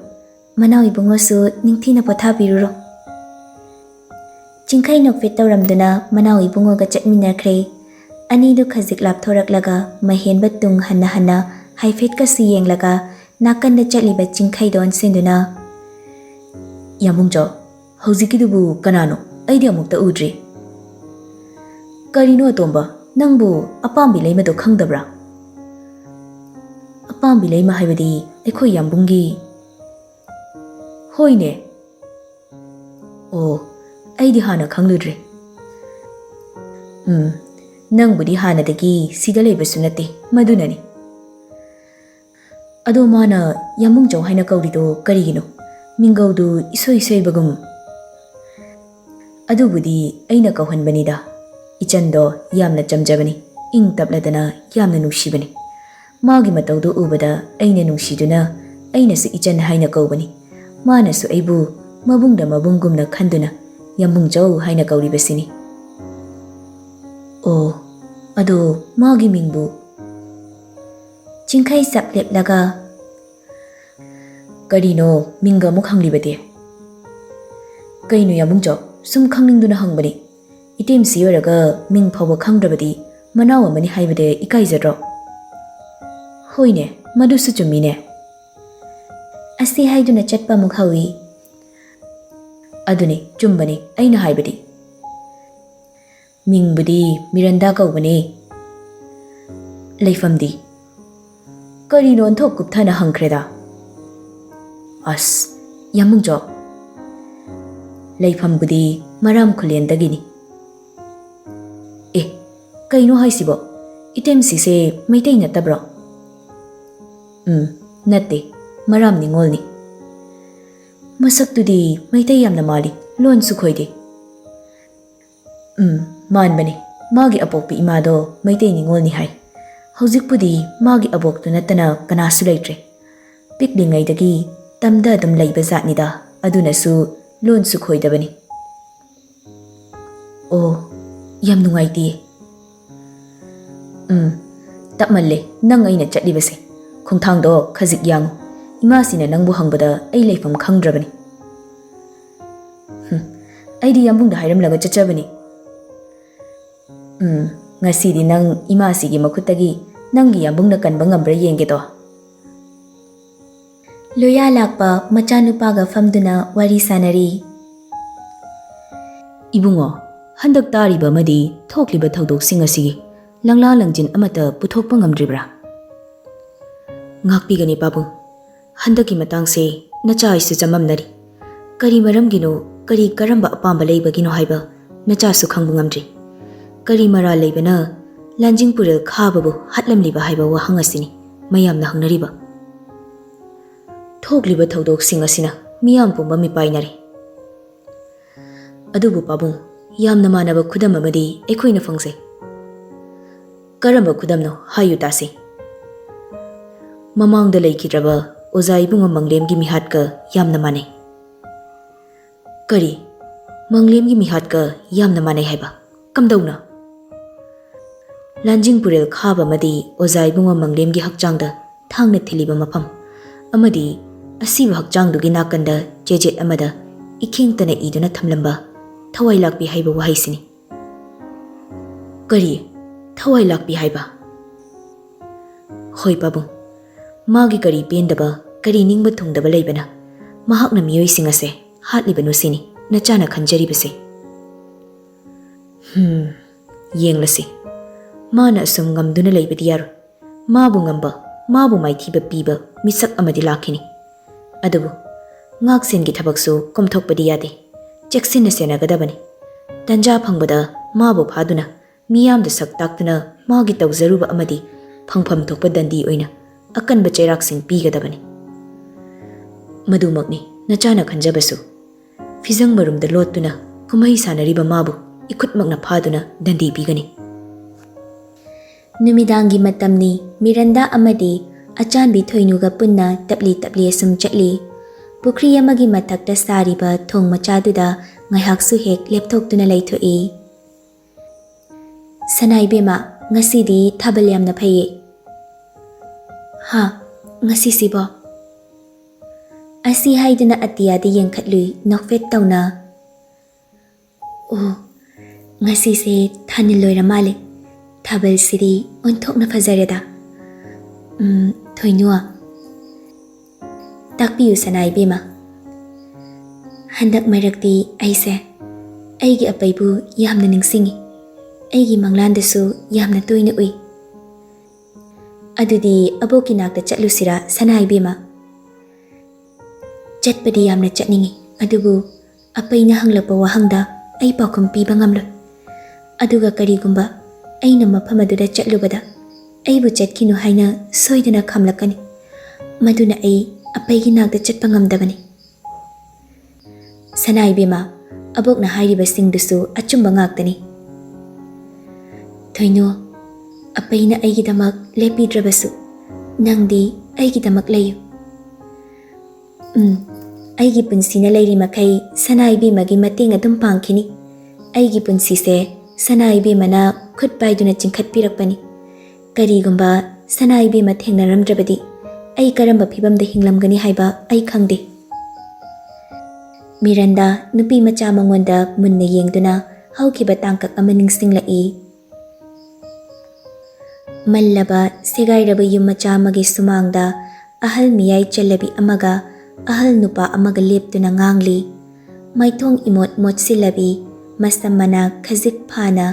ꯃꯅꯥꯎ ꯏꯕꯨꯡꯉꯣꯁꯨ ꯅꯤꯡꯊꯤꯅ ꯄꯣꯊꯥꯕꯤꯔꯨꯔꯣ꯫" ꯆꯤꯡꯈꯩ ꯅꯣꯛꯐꯦꯠ ꯇꯧꯔꯝꯗꯨꯅ ꯃꯅꯥꯎ ꯏꯕꯨꯡꯉꯣꯒ ꯆꯠꯃꯤꯟꯅꯈ꯭ꯔꯦ꯫ ꯑꯅꯤꯗꯨ ꯈꯖꯤꯛ ꯂꯥꯞꯊꯣꯔꯛꯂꯒ ꯃꯍꯦꯟꯕ ꯇꯨꯡ ꯍꯟꯅ ꯍꯟꯅ ꯍꯥꯏꯐꯦꯠꯀꯁꯨ ꯌꯦꯡꯂꯒ ꯅꯥꯀꯟꯗ ꯆꯠꯂꯤꯕ ꯆꯤꯡꯈꯩꯗ ꯑꯣꯟꯁꯤꯟꯗꯨꯅ, "ꯌꯥꯝꯕꯨꯡꯖꯥꯎ, ꯍꯧꯖꯤꯛꯀꯤꯗꯨꯕꯨ ꯀꯅꯥꯅꯣ? ꯑꯩꯗꯤ ꯑꯃꯨꯛꯇ ꯎꯗ꯭ꯔꯤ꯫" "ꯀꯔꯤꯅꯣ ꯑꯇꯣꯝꯕ, ꯅꯪꯕꯨ ꯑꯄꯥꯝꯕꯤ ꯂꯩꯃꯗꯣ ꯈꯪꯗꯕ꯭ꯔꯥ?" "ꯑꯄꯥꯝꯕꯤ ꯂꯩꯃ ꯍꯥꯏꯕꯗꯤ ꯑꯩꯈꯣꯏ ꯌꯥꯝꯕꯨꯡꯒꯤ?" "ꯍꯣꯏꯅꯦ꯫" "ꯑꯣ, ꯑꯩꯗꯤ ꯍꯥꯟꯅ ꯈꯪꯂꯨꯗ꯭ꯔꯦ꯫" "ꯎꯝ, ꯅꯪꯕꯨꯗꯤ ꯍꯥꯟꯅꯗꯒꯤ ꯁꯤꯗ ꯂꯩꯕꯁꯨ ꯅꯠꯇꯦ, ꯃꯗꯨꯅꯅꯤ꯫ ꯑꯗꯣ ꯃꯥꯅ ꯌꯥꯝꯕꯨꯡꯖꯥꯎ ꯍꯥꯏꯅ ꯀꯧꯔꯤꯗꯣ ꯀꯔꯤꯒꯤꯅꯣ? ꯃꯤꯡꯒꯧꯗꯨ ꯏꯁꯣꯏ ꯁꯣꯏꯕꯒꯨꯝ꯫" "ꯑꯗꯨꯕꯨꯗꯤ ꯑꯩꯅ ꯀꯧꯍꯟꯕꯅꯤꯗ꯫ ꯏꯆꯟꯗꯣ ꯌꯥꯝꯅ ꯆꯝꯖꯕꯅꯤ, ꯏꯪ ꯇꯞꯂꯗꯅ ꯌꯥꯝꯅ ꯅꯨꯡꯁꯤꯕꯅꯤ꯫ ꯃꯥꯒꯤ ꯃꯇꯧꯗꯨ ꯎꯕꯗ ꯑꯩꯅ ꯅꯨꯡꯁꯤꯗꯨꯅ ꯑꯩꯅꯁꯨ ꯏꯆꯟ ꯍꯥꯏꯅ ꯀꯧꯕꯅꯤ꯫ ꯃꯥꯅꯁꯨ ꯑꯩꯕꯨ ꯃꯕꯨꯡꯗ ꯃꯕꯨꯡꯒꯨꯝꯅ ꯈꯟꯗꯨꯅ ꯌꯥꯝꯕꯨꯡꯖꯥꯎ ꯍꯥꯏꯅ ꯀꯧꯔꯤꯕꯁꯤꯅꯤ꯫" "ꯑꯣ, ꯑꯗꯣ ꯃꯥꯒꯤ ꯃꯤꯡꯕꯨ?" ꯆꯤꯡꯈꯩ ꯆꯞ ꯂꯦꯞꯂꯒ, "ꯀꯔꯤꯅꯣ ꯃꯤꯡꯒ ꯑꯃꯨꯛ ꯍꯪꯂꯤꯕꯗꯤ?" "ꯀꯩꯅꯣ ꯌꯥꯝꯕꯨꯡꯖꯥꯎ, ꯁꯨꯝ ꯈꯪꯅꯤꯡꯗꯨꯅ ꯍꯪꯕꯅꯤ꯫ ꯏꯇꯦꯝꯁꯤ ꯑꯣꯏꯔꯒ ꯃꯤꯡ ꯐꯥꯎꯕ ꯈꯪꯗ꯭ꯔꯕꯗꯤ ꯃꯅꯥꯎ ꯑꯃꯅꯤ ꯍꯥꯏꯕꯗ ꯏꯀꯥꯏꯖꯗ꯭ꯔꯣ?" "ꯍꯣꯏꯅꯦ, ꯃꯗꯨꯁꯨ ꯆꯨꯝꯃꯤꯅꯦ꯫" ꯑꯁꯤ ꯍꯥꯏꯗꯨꯅ ꯆꯠꯄ ꯑꯃꯨꯛ ꯍꯧꯏ꯫ "ꯑꯗꯨꯅꯤ, ꯆꯨꯝꯕꯅꯤ ꯑꯩꯅ ꯍꯥꯏꯕꯗꯤ꯫ ꯃꯤꯡꯕꯨꯗꯤ ꯃꯤꯔꯟꯗꯥ ꯀꯧꯕꯅꯤ꯫" "ꯂꯩꯐꯝꯗꯤ?" "ꯀꯔꯤꯅꯣ ꯑꯣꯟꯊꯣꯛ ꯀꯨꯞꯊꯅ ꯍꯪꯈ꯭ꯔꯦꯗ?" "ꯑꯁ, ꯌꯥꯝꯕꯨꯡꯖꯥꯎ, ꯂꯩꯐꯝꯕꯨꯗꯤ ꯃꯔꯥꯝ ꯈꯨꯂꯦꯟꯗꯒꯤꯅꯤ꯫" "ꯑꯦ, "ꯀꯩꯅꯣ ꯍꯥꯏꯁꯤꯕꯣ? ꯏꯇꯩꯃꯁꯤꯁꯦ ꯃꯩꯇꯩ ꯅꯠꯇꯕ꯭ꯔꯣ?" "ꯎꯝ, ꯅꯠꯇꯦ, ꯃꯔꯥꯝ ꯅꯤꯉꯣꯜꯅꯤ꯫ ꯃꯁꯛꯇꯨꯗꯤ ꯃꯩꯇꯩ ꯌꯥꯝꯅ ꯃꯥꯜꯂꯤ, ꯂꯣꯟꯁꯨ ꯈꯣꯏꯗꯦ꯫" "ꯎꯝ, ꯃꯥꯟꯕꯅꯤ꯫ ꯃꯥꯒꯤ ꯑꯄꯣꯛꯄꯤ ꯏꯃꯥꯗꯣ ꯃꯩꯇꯩ ꯅꯤꯉꯣꯜꯅꯤ ꯍꯥꯏ꯫ ꯍꯧꯖꯤꯛꯄꯨꯗꯤ ꯃꯥꯒꯤ ꯑꯕꯣꯛꯇꯨ ꯅꯠꯇꯅ ꯀꯅꯥꯁꯨ ꯂꯩꯇ꯭ꯔꯦ꯫ ꯄꯤꯛꯂꯤꯉꯩꯗꯒꯤ ꯇꯝꯗ ꯑꯗꯨꯝ ꯂꯩꯕ ꯖꯥꯠꯅꯤꯗ, ꯑꯗꯨꯅꯁꯨ ꯂꯣꯟꯁꯨ ꯈꯣꯏꯗꯕꯅꯤ꯫" "ꯑꯣ, ꯌꯥꯝ ꯅꯨꯡꯉꯥꯏꯇꯦ꯫" "ꯎꯝ, ꯇꯞꯃꯜꯂꯦ ꯅꯪ ꯑꯩꯅ ꯆꯠꯂꯤꯕꯁꯦ꯫ ꯈꯣꯡꯊꯥꯡꯗꯣ ꯈꯖꯤꯛ ꯌꯥꯡꯉꯨ꯫ ꯏꯃꯥꯁꯤꯅ ꯅꯪꯕꯨ ꯍꯪꯕꯗ ꯑꯩ ꯂꯩꯐꯝ ꯈꯪꯗ꯭ꯔꯕꯅꯤ꯫" "ꯍꯨꯝ, ꯑꯩꯗꯤ ꯌꯥꯝꯕꯨꯡꯗ ꯍꯥꯏꯔꯝꯂꯒ ꯆꯠꯆꯕꯅꯤ꯫" "ꯎꯝ, ꯉꯁꯤꯗꯤ ꯅꯪ ꯏꯃꯥꯁꯤꯒꯤ ꯃꯈꯨꯠꯇꯒꯤ ꯅꯪꯒꯤ ꯌꯥꯝꯕꯨꯡꯅ ꯀꯟꯕ ꯉꯝꯕ꯭ꯔꯥ ꯌꯦꯡꯒꯦꯗꯣ꯫" ꯂꯣꯌꯥ ꯂꯥꯛꯄ ꯃꯆꯥꯅꯨꯄꯥꯒ ꯐꯝꯗꯨꯅ ꯋꯥꯔꯤ ꯁꯥꯟꯅꯔꯤ꯫ "ꯏꯕꯨꯡꯉꯣ, ꯍꯟꯗꯛ ꯇꯥꯔꯤꯕ ꯑꯃꯗꯤ ꯊꯣꯛꯂꯤꯕ ꯊꯧꯗꯣꯛꯁꯤꯡ ꯑꯁꯤꯒꯤ ꯂꯪꯂꯥ ꯂꯪꯖꯤꯟ ꯑꯃꯠꯇ ꯄꯨꯊꯣꯛꯄ ꯉꯝꯗ꯭ꯔꯤꯕ꯭ꯔꯥ?" "ꯉꯥꯛꯄꯤꯒꯅꯤ ꯄꯥꯕꯨꯡ, ꯍꯟꯗꯛꯀꯤ ꯃꯇꯥꯡꯁꯦ ꯅꯆꯥ ꯑꯩꯁꯨ ꯆꯃꯝꯅꯔꯤ꯫ ꯀꯔꯤ ꯃꯔꯝꯒꯤꯅꯣ, ꯀꯔꯤ ꯀꯔꯝꯕ ꯑꯄꯥꯝꯕ ꯂꯩꯕꯒꯤꯅꯣ ꯍꯥꯏꯕ ꯅꯆꯥꯁꯨ ꯈꯪꯕ ꯉꯝꯗ꯭ꯔꯤ꯫ ꯀꯔꯤ ꯃꯔꯥꯜ ꯂꯩꯕꯅ ꯂꯥꯟꯖꯤꯡ ꯄꯨꯔꯦꯜ ꯈꯥꯕꯕꯨ ꯍꯥꯠꯂꯝꯂꯤꯕ ꯍꯥꯏꯕ ꯋꯥꯍꯪ ꯑꯁꯤꯅꯤ ꯃꯌꯥꯝꯅ ꯍꯪꯅꯔꯤꯕ꯫" "ꯊꯣꯛꯂꯤꯕ ꯊꯧꯗꯣꯛꯁꯤꯡ ꯑꯁꯤꯅ ꯃꯤꯌꯥꯝ ꯄꯨꯝꯕ ꯃꯤꯄꯥꯏꯅꯔꯦ꯫ ꯑꯗꯨꯕꯨ ꯄꯥꯕꯨꯡ, ꯌꯥꯝꯅ ꯃꯥꯟꯅꯕ ꯈꯨꯗꯝ ꯑꯃꯗꯤ ꯑꯩꯈꯣꯏꯅ ꯐꯪꯖꯩ꯫" "ꯀꯔꯝꯕ ꯈꯨꯗꯝꯅꯣ? ꯍꯥꯏꯌꯨ ꯇꯥꯁꯤ꯫" "ꯃꯃꯥꯡꯗ ꯂꯩꯈꯤꯗ꯭ꯔꯕ ꯑꯣꯖꯥ ꯏꯕꯨꯡꯉꯣ ꯃꯪꯂꯦꯝꯒꯤ ꯃꯤꯍꯥꯠꯀ ꯌꯥꯝꯅ ꯃꯥꯟꯅꯩ꯫" "ꯀꯔꯤ? ꯃꯪꯂꯦꯝꯒꯤ ꯃꯤꯍꯥꯠꯀ ꯌꯥꯝꯅ ꯃꯥꯟꯅꯩ ꯍꯥꯏꯕ? ꯀꯝꯗꯧꯅ?" "ꯂꯥꯟꯖꯤꯡ ꯄꯨꯔꯦꯜ ꯈꯥꯕ ꯑꯃꯗꯤ ꯑꯣꯖꯥ ꯏꯕꯨꯡꯉꯣ ꯃꯪꯂꯦꯝꯒꯤ ꯍꯛꯆꯥꯡꯗ ꯊꯥꯡꯅ ꯊꯤꯜꯂꯤꯕ ꯃꯐꯝ ꯑꯃꯗꯤ ꯑꯁꯤꯕ ꯍꯛꯆꯥꯡꯗꯨꯒꯤ ꯅꯥꯀꯟꯗ ꯆꯦꯖꯦꯠ ꯑꯃꯗ ꯏꯈꯦꯡꯇꯅ ꯏꯗꯨꯅ ꯊꯝꯂꯝꯕ ꯊꯋꯥꯏ ꯂꯥꯛꯄꯤ ꯍꯥꯏꯕ ꯋꯥꯍꯩꯁꯤꯅꯤ꯫" "ꯀꯔꯤ? ꯊꯋꯥꯏ ꯂꯥꯛꯄꯤ ꯍꯥꯏꯕ?" "ꯍꯣꯏ ꯄꯥꯕꯨꯡ, ꯃꯥꯒꯤ ꯀꯔꯤ ꯄꯦꯟꯗꯕ, ꯀꯔꯤ ꯅꯤꯡꯕ ꯊꯨꯡꯗꯕ ꯂꯩꯕꯅ ꯃꯍꯥꯛꯅ ꯃꯤꯑꯣꯏꯁꯤꯡ ꯑꯁꯦ ꯍꯥꯠꯂꯤꯕꯅꯣ ꯁꯤꯅꯤ ꯅꯆꯥꯅ ꯈꯟꯖꯔꯤꯕꯁꯦ꯫" "ꯍꯝ, ꯌꯦꯡꯂꯁꯤ꯫ ꯃꯥꯅ ꯑꯁꯨꯝ ꯉꯝꯗꯨꯅ ꯂꯩꯕꯗꯤ ꯌꯥꯔꯣꯏ꯫ ꯃꯥꯕꯨ ꯉꯝꯕ, ꯃꯥꯕꯨ ꯃꯥꯏꯊꯤꯕ ꯄꯤꯕ ꯃꯤꯁꯛ ꯑꯃꯗꯤ ꯂꯥꯛꯈꯤꯅꯤ꯫ ꯑꯗꯨꯕꯨ ꯉꯥꯛꯁꯦꯟꯒꯤ ꯊꯕꯛꯁꯨ ꯀꯣꯝꯊꯣꯛꯄꯗꯤ ꯌꯥꯗꯦ꯫ ꯆꯦꯛꯁꯤꯟꯅ ꯁꯦꯟꯅꯒꯗꯕꯅꯤ꯫ ꯇꯟꯖꯥ ꯐꯪꯕꯗ ꯃꯥꯕꯨ ꯐꯥꯗꯨꯅ ꯃꯤꯌꯥꯝꯗ ꯁꯛ ꯇꯥꯛꯇꯨꯅ ꯃꯥꯒꯤ ꯇꯧꯖꯔꯨꯕ ꯑꯃꯗꯤ ꯐꯪꯐꯝ ꯊꯣꯛꯄ ꯗꯟꯗꯤ ꯑꯣꯏꯅ ꯑꯀꯟꯕ ꯆꯩꯔꯥꯛꯁꯤꯡ ꯄꯤꯒꯗꯕꯅꯤ꯫ ꯃꯗꯨꯃꯛꯅꯤ ꯅꯆꯥꯅ ꯈꯟꯖꯕꯁꯨ꯫ ꯐꯤꯖꯪ ꯃꯔꯨꯝꯗ ꯂꯣꯠꯇꯨꯅ ꯀꯨꯝꯍꯩ ꯁꯥꯟꯅꯔꯤꯕ ꯃꯥꯕꯨ ꯏꯈꯨꯠꯃꯛꯅ ꯐꯥꯗꯨꯅ ꯗꯟꯗꯤ ꯄꯤꯒꯅꯤ꯫ ꯅꯨꯃꯤꯗꯥꯡꯒꯤ ꯃꯇꯝꯅꯤ꯫ ꯃꯤꯔꯟꯗꯥ ꯑꯃꯗꯤ ꯑꯆꯥꯟꯕꯤ ꯊꯣꯏꯅꯨꯒ ꯄꯨꯟꯅ ꯇꯞꯂꯤ ꯇꯞꯂꯤ ꯑꯁꯨꯝ ꯆꯠꯂꯤ꯫ ꯄꯨꯈ꯭ꯔꯤ ꯑꯃꯒꯤ ꯃꯊꯛꯇ ꯁꯥꯔꯤꯕ ꯊꯣꯡ ꯃꯆꯥꯗꯨꯗ ꯉꯥꯏꯍꯥꯛꯁꯨ ꯍꯦꯛ ꯂꯦꯞꯊꯣꯛꯇꯨꯅ ꯂꯩꯊꯣꯛꯏ꯫ "ꯁꯅꯥ ꯏꯕꯦꯝꯃ, ꯉꯁꯤꯗꯤ ꯊꯥꯕꯜ ꯌꯥꯝꯅ ꯐꯩꯌꯦ꯫" "ꯍꯥ? ꯉꯁꯤꯁꯤꯕꯣ?" ꯑꯁꯤ ꯍꯥꯏꯗꯨꯅ ꯑꯇꯤꯌꯥꯗ ꯌꯦꯡꯈꯠꯂꯨꯏ ꯅꯣꯛꯐꯦꯠ ꯇꯧꯅ꯫ "ꯑꯣ, ꯉꯁꯤꯁꯦ ꯊꯥꯅꯤꯜ ꯑꯣꯏꯔ ꯃꯥꯜꯂꯦ꯫ ꯊꯥꯕꯜꯁꯤꯗꯤ ꯑꯣꯟꯊꯣꯛꯅ ꯐꯖꯔꯦꯗ꯫ ꯎꯝ, ꯊꯣꯏꯅꯨ꯫" "ꯇꯥꯛꯄꯤꯌꯨ ꯁꯅꯥ ꯏꯕꯦꯝꯃ꯫" "ꯍꯟꯗꯛ ꯃꯔꯛꯇꯤ ꯑꯩꯁꯦ ꯑꯩꯒꯤ ꯑꯄꯩꯕꯨ ꯌꯥꯝꯅ ꯅꯤꯡꯁꯤꯡꯉꯤ꯫ ꯑꯩꯒꯤ ꯃꯪꯂꯥꯟꯗꯁꯨ ꯌꯥꯝꯅ ꯇꯣꯏꯅ ꯎꯏ꯫" "ꯑꯗꯨꯗꯤ ꯑꯕꯣꯛꯀꯤ ꯅꯥꯛꯇ ꯆꯠꯂꯨꯁꯤꯔꯥ ꯁꯅꯥ ꯏꯕꯦꯝꯃ?" "ꯆꯠꯄꯗꯤ ꯌꯥꯝꯅ ꯆꯠꯅꯤꯡꯉꯤ, ꯑꯗꯨꯕꯨ ꯑꯄꯩꯅ ꯍꯪꯂꯛꯄ ꯋꯥꯍꯪꯗ ꯑꯩ ꯄꯥꯎꯈꯨꯝ ꯄꯤꯕ ꯉꯝꯂꯣꯏ꯫ ꯑꯗꯨꯒ ꯀꯔꯤꯒꯨꯝꯕ ꯑꯩꯅ ꯃꯐꯝ ꯑꯗꯨꯗ ꯆꯠꯂꯨꯕꯗ ꯑꯩꯕꯨ ꯆꯠꯈꯤꯅꯨ ꯍꯥꯏꯅ ꯁꯣꯏꯗꯅ ꯈꯥꯝꯂꯛꯀꯅꯤ꯫ ꯃꯗꯨꯅ ꯑꯩ ꯑꯄꯩꯒꯤ ꯅꯥꯛꯇ ꯆꯠꯄ ꯉꯝꯗꯕꯅꯤ꯫" "ꯁꯅꯥ ꯏꯕꯦꯝꯃ, ꯑꯕꯣꯛꯅ ꯍꯥꯏꯔꯤꯕꯁꯤꯡꯗꯨꯁꯨ ꯑꯆꯨꯝꯕ ꯉꯥꯛꯇꯅꯤ꯫ ꯊꯣꯏꯅꯨ, ꯑꯄꯩꯅ ꯑꯩꯒꯤꯗꯃꯛ ꯂꯦꯞꯄꯤꯗ꯭ꯔꯕꯁꯨ ꯅꯪꯗꯤ ꯑꯩꯒꯤꯗꯃꯛ ꯂꯩꯌꯨ꯫ ꯎꯝ, ꯑꯩꯒꯤ ꯄꯨꯟꯁꯤꯅ ꯂꯩꯔꯤ ꯃꯈꯩ ꯁꯅꯥ ꯏꯕꯦꯝꯃꯒꯤ ꯃꯇꯦꯡ ꯑꯗꯨꯝ ꯄꯥꯡꯈꯤꯅꯤ꯫ ꯑꯩꯒꯤ ꯄꯨꯟꯁꯤꯁꯦ ꯁꯅꯥ ꯏꯕꯦꯝꯃꯅ ꯈꯨꯠ ꯄꯥꯏꯗꯨꯅ ꯆꯤꯡꯈꯠꯄꯤꯔꯛꯄꯅꯤ꯫ ꯀꯔꯤꯒꯨꯝꯕ ꯁꯅꯥ ꯏꯕꯦꯝꯃ ꯊꯦꯡꯅꯔꯝꯗ꯭ꯔꯕꯗꯤ ꯑꯩ ꯀꯔꯝꯕ ꯐꯤꯕꯝꯗ ꯍꯤꯡꯂꯝꯒꯅꯤ ꯍꯥꯏꯕ ꯑꯩ ꯈꯪꯗꯦ꯫" ꯃꯤꯔꯟꯗꯥ ꯅꯨꯄꯤ ꯃꯆꯥ ꯃꯉꯣꯟꯗ ꯃꯨꯟꯅ ꯌꯦꯡꯗꯨꯅ ꯍꯧꯈꯤꯕ ꯇꯥꯡꯀꯛ ꯑꯃ ꯅꯤꯡꯁꯤꯡꯂꯛꯏ꯫ ꯃꯜꯂꯕ ꯁꯦꯒꯥꯏꯔꯕ ꯌꯨꯝ ꯃꯆꯥ ꯑꯃꯒꯤ ꯁꯨꯃꯥꯡꯗ ꯑꯍꯜ ꯃꯤꯌꯥꯏ ꯆꯜꯂꯕꯤ ꯑꯃꯒ ꯑꯍꯜ ꯅꯨꯄꯥ ꯑꯃꯒ ꯂꯦꯞꯇꯨꯅ ꯉꯥꯡꯂꯤ꯫ ꯃꯥꯏꯊꯣꯡ ꯏꯃꯣꯠ ꯃꯣꯠꯁꯤꯜꯂꯕꯤ, ꯃꯁꯝ ꯃꯅꯥ ꯈꯖꯤꯛ ꯐꯥꯅ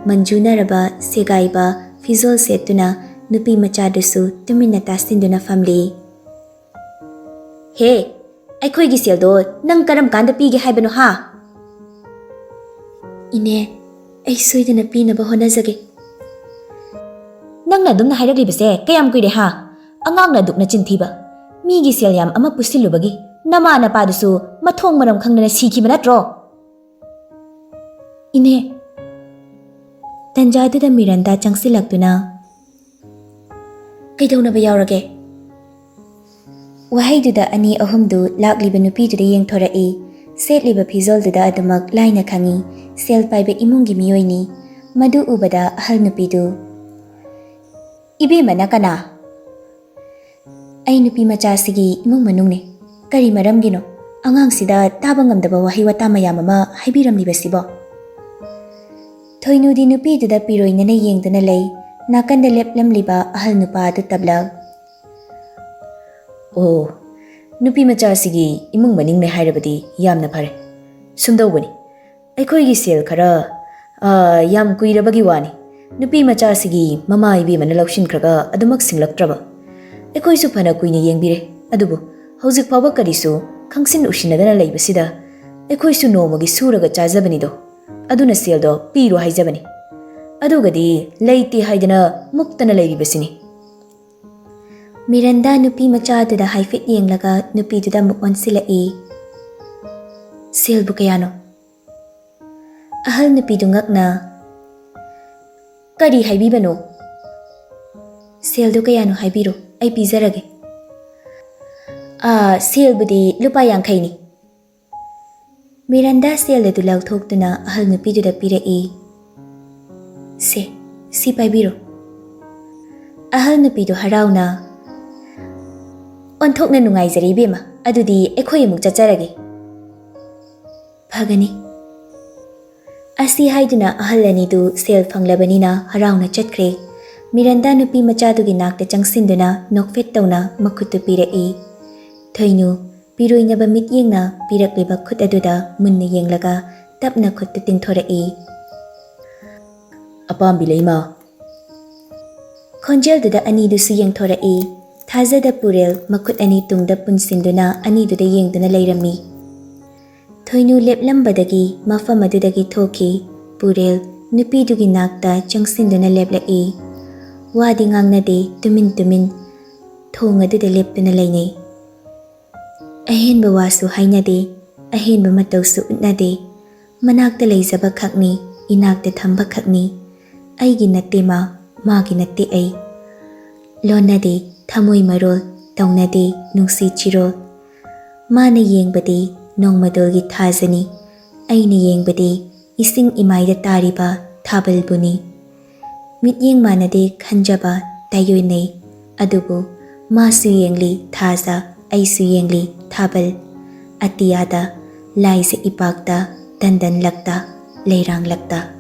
ꯃꯟꯖꯨꯅꯔꯕ ꯁꯦꯒꯥꯏꯕ ꯐꯤꯖꯣꯜ ꯁꯦꯠꯇꯨꯅ ꯅꯨꯄꯤ ꯃꯆꯥꯗꯨꯁꯨ ꯇꯨꯃꯤꯟꯅ ꯇꯥꯁꯤꯟꯗꯨꯅ ꯐꯝꯂꯤ꯫ "ꯍꯦ, ꯑꯩꯈꯣꯏꯒꯤ ꯁꯦꯜꯗꯣ ꯅꯪ ꯀꯔꯝ ꯀꯥꯟꯗ ꯄꯤꯒꯦ ꯍꯥꯏꯕꯅꯣ ꯍꯥ?" "ꯏꯅꯦ, ꯑꯩ ꯁꯣꯏꯗꯅ ꯄꯤꯅꯕ ꯍꯣꯠꯅꯖꯒꯦ꯫ ꯅꯪꯅ ꯑꯗꯨꯝꯅ ꯍꯥꯏꯔꯛꯂꯤꯕꯁꯦ ꯀꯌꯥꯝ ꯀꯨꯏꯔꯦ ꯍꯥ? ꯑꯉꯥꯡꯅ ꯑꯗꯨꯛꯅ ꯆꯤꯟꯊꯤꯕ꯫ ꯃꯤꯒꯤ ꯁꯦꯜ ꯌꯥꯝ ꯑꯃ ꯄꯨꯁꯤꯜꯂꯨꯕꯒꯤ ꯅꯃꯥ ꯅꯄꯥꯗꯨꯁꯨ ꯃꯊꯣꯡ ꯃꯔꯝ ꯈꯪꯗꯅ ꯁꯤꯈꯤꯕ ꯅꯠꯇ꯭ꯔꯣ? ꯏꯅꯦ꯫ ꯇꯟꯖꯥꯗꯨꯗ ꯃꯤꯔꯟꯗꯥ ꯆꯪꯁꯤꯜꯂꯛꯇꯨꯅ, "ꯀꯩꯗꯧꯅꯕ ꯌꯥꯎꯔꯒꯦ?" ꯋꯥꯍꯩꯗꯨꯗ ꯑꯅꯤ ꯑꯍꯨꯝꯗꯨ ꯂꯥꯛꯂꯤꯕ ꯅꯨꯄꯤꯗꯨꯗ ꯌꯦꯡꯊꯣꯔꯛꯏ꯫ ꯁꯦꯠꯂꯤꯕ ꯐꯤꯖꯣꯜꯗꯨꯗ ꯑꯗꯨꯃꯛ ꯂꯥꯏꯅ ꯈꯪꯏ, ꯁꯦꯜ ꯄꯥꯏꯕ ꯏꯃꯨꯡꯒꯤ ꯃꯤꯑꯣꯏꯅꯤ꯫ ꯃꯗꯨ ꯎꯕꯗ ꯑꯍꯜ ꯅꯨꯄꯤꯗꯨ, "ꯏꯕꯦꯝꯃꯅ ꯀꯅꯥ?" "ꯑꯩ ꯅꯨꯄꯤ ꯃꯆꯥꯁꯤꯒꯤ ꯏꯃꯨꯡ ꯃꯅꯨꯡꯅꯤ꯫ ꯀꯔꯤ ꯃꯔꯝꯒꯤꯅꯣ ꯑꯉꯥꯡꯁꯤꯗ ꯇꯥꯕ ꯉꯝꯗꯕ ꯋꯥꯍꯩ ꯋꯥꯇꯥ ꯃꯌꯥꯝ ꯑꯃ ꯍꯥꯏꯕꯤꯔꯝꯂꯤꯕꯁꯤꯕꯣ?" ꯊꯣꯏꯅꯨꯗꯤ ꯅꯨꯄꯤꯗꯨꯗ ꯄꯤꯔꯣꯏꯅꯅ ꯌꯦꯡꯗꯨꯅ ꯂꯩ꯫ ꯅꯥꯀꯟꯗ ꯂꯦꯞꯂꯝꯂꯤꯕ ꯑꯍꯜ ꯅꯨꯄꯥ ꯑꯗꯨ ꯇꯞꯂ, "ꯑꯣ, ꯅꯨꯄꯤ ꯃꯆꯥꯁꯤꯒꯤ ꯏꯃꯨꯡ ꯃꯅꯤꯡꯅꯦ ꯍꯥꯏꯔꯕꯗꯤ ꯌꯥꯝꯅ ꯐꯔꯦ꯫ ꯁꯨꯝꯗꯧꯕꯅꯤ, ꯑꯩꯈꯣꯏꯒꯤ ꯁꯦꯜ ꯈꯔ, ꯑꯥ, ꯌꯥꯝ ꯀꯨꯏꯔꯕꯒꯤ ꯋꯥꯅꯤ꯫ ꯅꯨꯄꯤ ꯃꯆꯥꯁꯤꯒꯤ ꯃꯃꯥ ꯏꯕꯦꯝꯃꯅ ꯂꯧꯁꯤꯟꯈ꯭ꯔꯒ ꯑꯗꯨꯃꯛ ꯁꯤꯡꯂꯛꯇ꯭ꯔꯕ꯫ ꯑꯩꯈꯣꯏꯁꯨ ꯐꯅ ꯀꯨꯏꯅ ꯌꯦꯡꯕꯤꯔꯦ, ꯑꯗꯨꯕꯨ ꯍꯧꯖꯤꯛ ꯐꯥꯎꯕ ꯀꯔꯤꯁꯨ ꯈꯪꯁꯤꯟ ꯎꯁꯤꯟꯅꯗꯅ ꯂꯩꯕꯁꯤꯗ ꯑꯩꯈꯣꯏꯁꯨ ꯅꯣꯡꯃꯒꯤ ꯁꯨꯔꯒ ꯆꯥꯖꯕꯅꯤꯗꯣ꯫ ꯑꯗꯨꯅ ꯁꯦꯜꯗꯣ ꯄꯤꯔꯣ ꯍꯥꯏꯖꯕꯅꯤ꯫ ꯑꯗꯨꯒꯗꯤ ꯂꯩꯇꯦ ꯍꯥꯏꯗꯅ ꯃꯨꯛꯇꯅ ꯂꯩꯔꯤꯕꯁꯤꯅꯤ꯫" ꯃꯤꯔꯟꯗꯥ ꯅꯨꯄꯤ ꯃꯆꯥꯗꯨꯗ ꯍꯥꯏꯐꯦꯠ ꯌꯦꯡꯂꯒ ꯅꯨꯄꯤꯗꯨꯗ ꯑꯃꯨꯛ ꯑꯣꯟꯁꯤꯜꯂꯛꯏ꯫ "ꯁꯦꯜꯕꯨ ꯀꯌꯥꯅꯣ?" ꯑꯍꯜ ꯅꯨꯄꯤꯗꯨ ꯉꯛꯅ, "ꯀꯔꯤ ꯍꯥꯏꯕꯤꯕꯅꯣ? ꯁꯦꯜꯗꯨ ꯀꯌꯥꯅꯣ ꯍꯥꯏꯕꯤꯔꯣ, ꯑꯩ ꯄꯤꯖꯔꯒꯦ꯫" "ꯑꯥ, ꯁꯦꯜꯕꯨꯗꯤ ꯂꯨꯄꯥ ꯌꯥꯡꯈꯩꯅꯤ꯫" ꯃꯤꯔꯟꯗꯥ ꯁꯦꯜ ꯑꯗꯨ ꯂꯧꯊꯣꯛꯇꯨꯅ ꯑꯍꯜ ꯅꯨꯄꯤꯗꯨꯗ ꯄꯤꯔꯛꯏ꯫ "ꯁꯦ, ꯁꯤ ꯄꯥꯏꯕꯤꯔꯣ꯫" ꯑꯍꯜ ꯅꯨꯄꯤꯗꯨ ꯍꯔꯥꯎꯅ, "ꯑꯣꯟꯊꯣꯛꯅ ꯅꯨꯡꯉꯥꯏꯖꯔꯦ ꯏꯕꯦꯝꯃ, ꯑꯗꯨꯗꯤ ꯑꯩꯈꯣꯏ ꯑꯃꯨꯛ ꯆꯠꯆꯔꯒꯦ꯫" "ꯐꯒꯅꯤ꯫" ꯑꯁꯤ ꯍꯥꯏꯗꯨꯅ ꯑꯍꯜ ꯑꯅꯤꯗꯨ ꯁꯦꯜ ꯐꯪꯂꯕꯅꯤꯅ ꯍꯔꯥꯎꯅ ꯆꯠꯈ꯭ꯔꯦ꯫ ꯃꯤꯔꯟꯗꯥ ꯅꯨꯄꯤ ꯃꯆꯥꯗꯨꯒꯤ ꯅꯥꯛꯇ ꯆꯪꯁꯤꯟꯗꯨꯅ ꯅꯣꯛꯐꯦꯠ ꯇꯧꯅ ꯃꯈꯨꯠꯇꯨ ꯄꯤꯔꯛꯏ꯫ ꯊꯣꯏꯅꯨ ꯄꯤꯔꯣꯏꯅꯕ ꯃꯤꯠꯌꯦꯡꯅ ꯄꯤꯔꯛꯂꯤꯕ ꯈꯨꯠ ꯑꯗꯨꯗ ꯃꯨꯟꯅ ꯌꯦꯡꯂꯒ ꯇꯞꯅ ꯈꯨꯠꯇꯨ ꯇꯤꯡꯊꯣꯔꯛꯏ꯫ "ꯑꯄꯥꯝꯕꯤ ꯂꯩꯃ꯫" ꯈꯣꯟꯖꯦꯜꯗꯨꯗ ꯑꯅꯤꯗꯨꯁꯨ ꯌꯦꯡꯊꯣꯔꯛꯏ꯫ ꯊꯥꯖꯗ ꯄꯨꯔꯦꯜ ꯃꯈꯨꯠ ꯑꯅꯤ ꯇꯨꯡꯗ ꯄꯨꯟꯁꯤꯟꯗꯨꯅ ꯑꯅꯤꯗꯨꯗ ꯌꯦꯡꯗꯨꯅ ꯂꯩꯔꯝꯃꯤ꯫ ꯊꯣꯏꯅꯨ ꯂꯦꯞꯂꯝꯕꯗꯒꯤ ꯃꯐꯝ ꯑꯗꯨꯗꯒꯤ ꯊꯣꯛꯈꯤ꯫ ꯄꯨꯔꯦꯜ ꯅꯨꯄꯤꯗꯨꯒꯤ ꯅꯥꯛꯇ ꯆꯪꯁꯤꯟꯗꯨꯅ ꯂꯦꯞꯂꯛꯏ꯫ ꯋꯥꯗꯤ ꯉꯥꯡꯅꯗꯦ, ꯇꯨꯃꯤꯟ ꯇꯨꯃꯤꯟ ꯊꯣꯡ ꯑꯗꯨꯗ ꯂꯦꯞꯇꯨꯅ ꯂꯩꯅꯩ꯫ ꯑꯍꯦꯟꯕ ꯋꯥꯁꯨ ꯍꯥꯏꯅꯗꯦ, ꯑꯍꯦꯟꯕ ꯃꯇꯧꯁꯨ ꯎꯠꯅꯗꯦ꯫ ꯃꯅꯥꯛꯇ ꯂꯩꯖꯕ ꯈꯛꯅꯤ, ꯏꯅꯥꯛꯇ ꯊꯝꯕ ꯈꯛꯅꯤ꯫ ꯑꯩꯒꯤ ꯅꯠꯇꯦ ꯃꯥ, ꯃꯥꯒꯤ ꯅꯠꯇꯦ ꯑꯩ꯫ ꯂꯣꯟꯅꯗꯦ ꯊꯃꯣꯏ ꯃꯔꯣꯜ, ꯇꯧꯅꯗꯦ ꯅꯨꯡꯁꯤ ꯆꯤꯔꯣꯜ꯫ ꯃꯥꯅ ꯌꯦꯡꯕꯗꯤ ꯅꯣꯡꯃꯗꯣꯜꯒꯤ ꯊꯥꯖꯅꯤ, ꯑꯩꯅ ꯌꯦꯡꯕꯗꯤ ꯏꯁꯤꯡ ꯏꯃꯥꯏꯗ ꯇꯥꯔꯤꯕ ꯊꯥꯕꯜꯕꯨꯅꯤ꯫ ꯃꯤꯠꯌꯦꯡ ꯃꯥꯟꯅꯗꯦ ꯈꯟꯖꯕ ꯇꯥꯏꯑꯣꯏꯅꯩ, ꯑꯗꯨꯕꯨ ꯃꯥꯁꯨ ꯌꯦꯡꯂꯤ ꯊꯥꯖ, ꯑꯩꯁꯨ ꯌꯦꯡꯂꯤ ꯊꯥꯕꯜ꯫ ꯑꯇꯤꯌꯥꯗ, ꯂꯥꯏꯖ ꯏꯄꯥꯛꯇ, ꯇꯟꯗꯟꯂꯛꯇ, ꯂꯩꯔꯥꯡꯂꯛꯇ꯫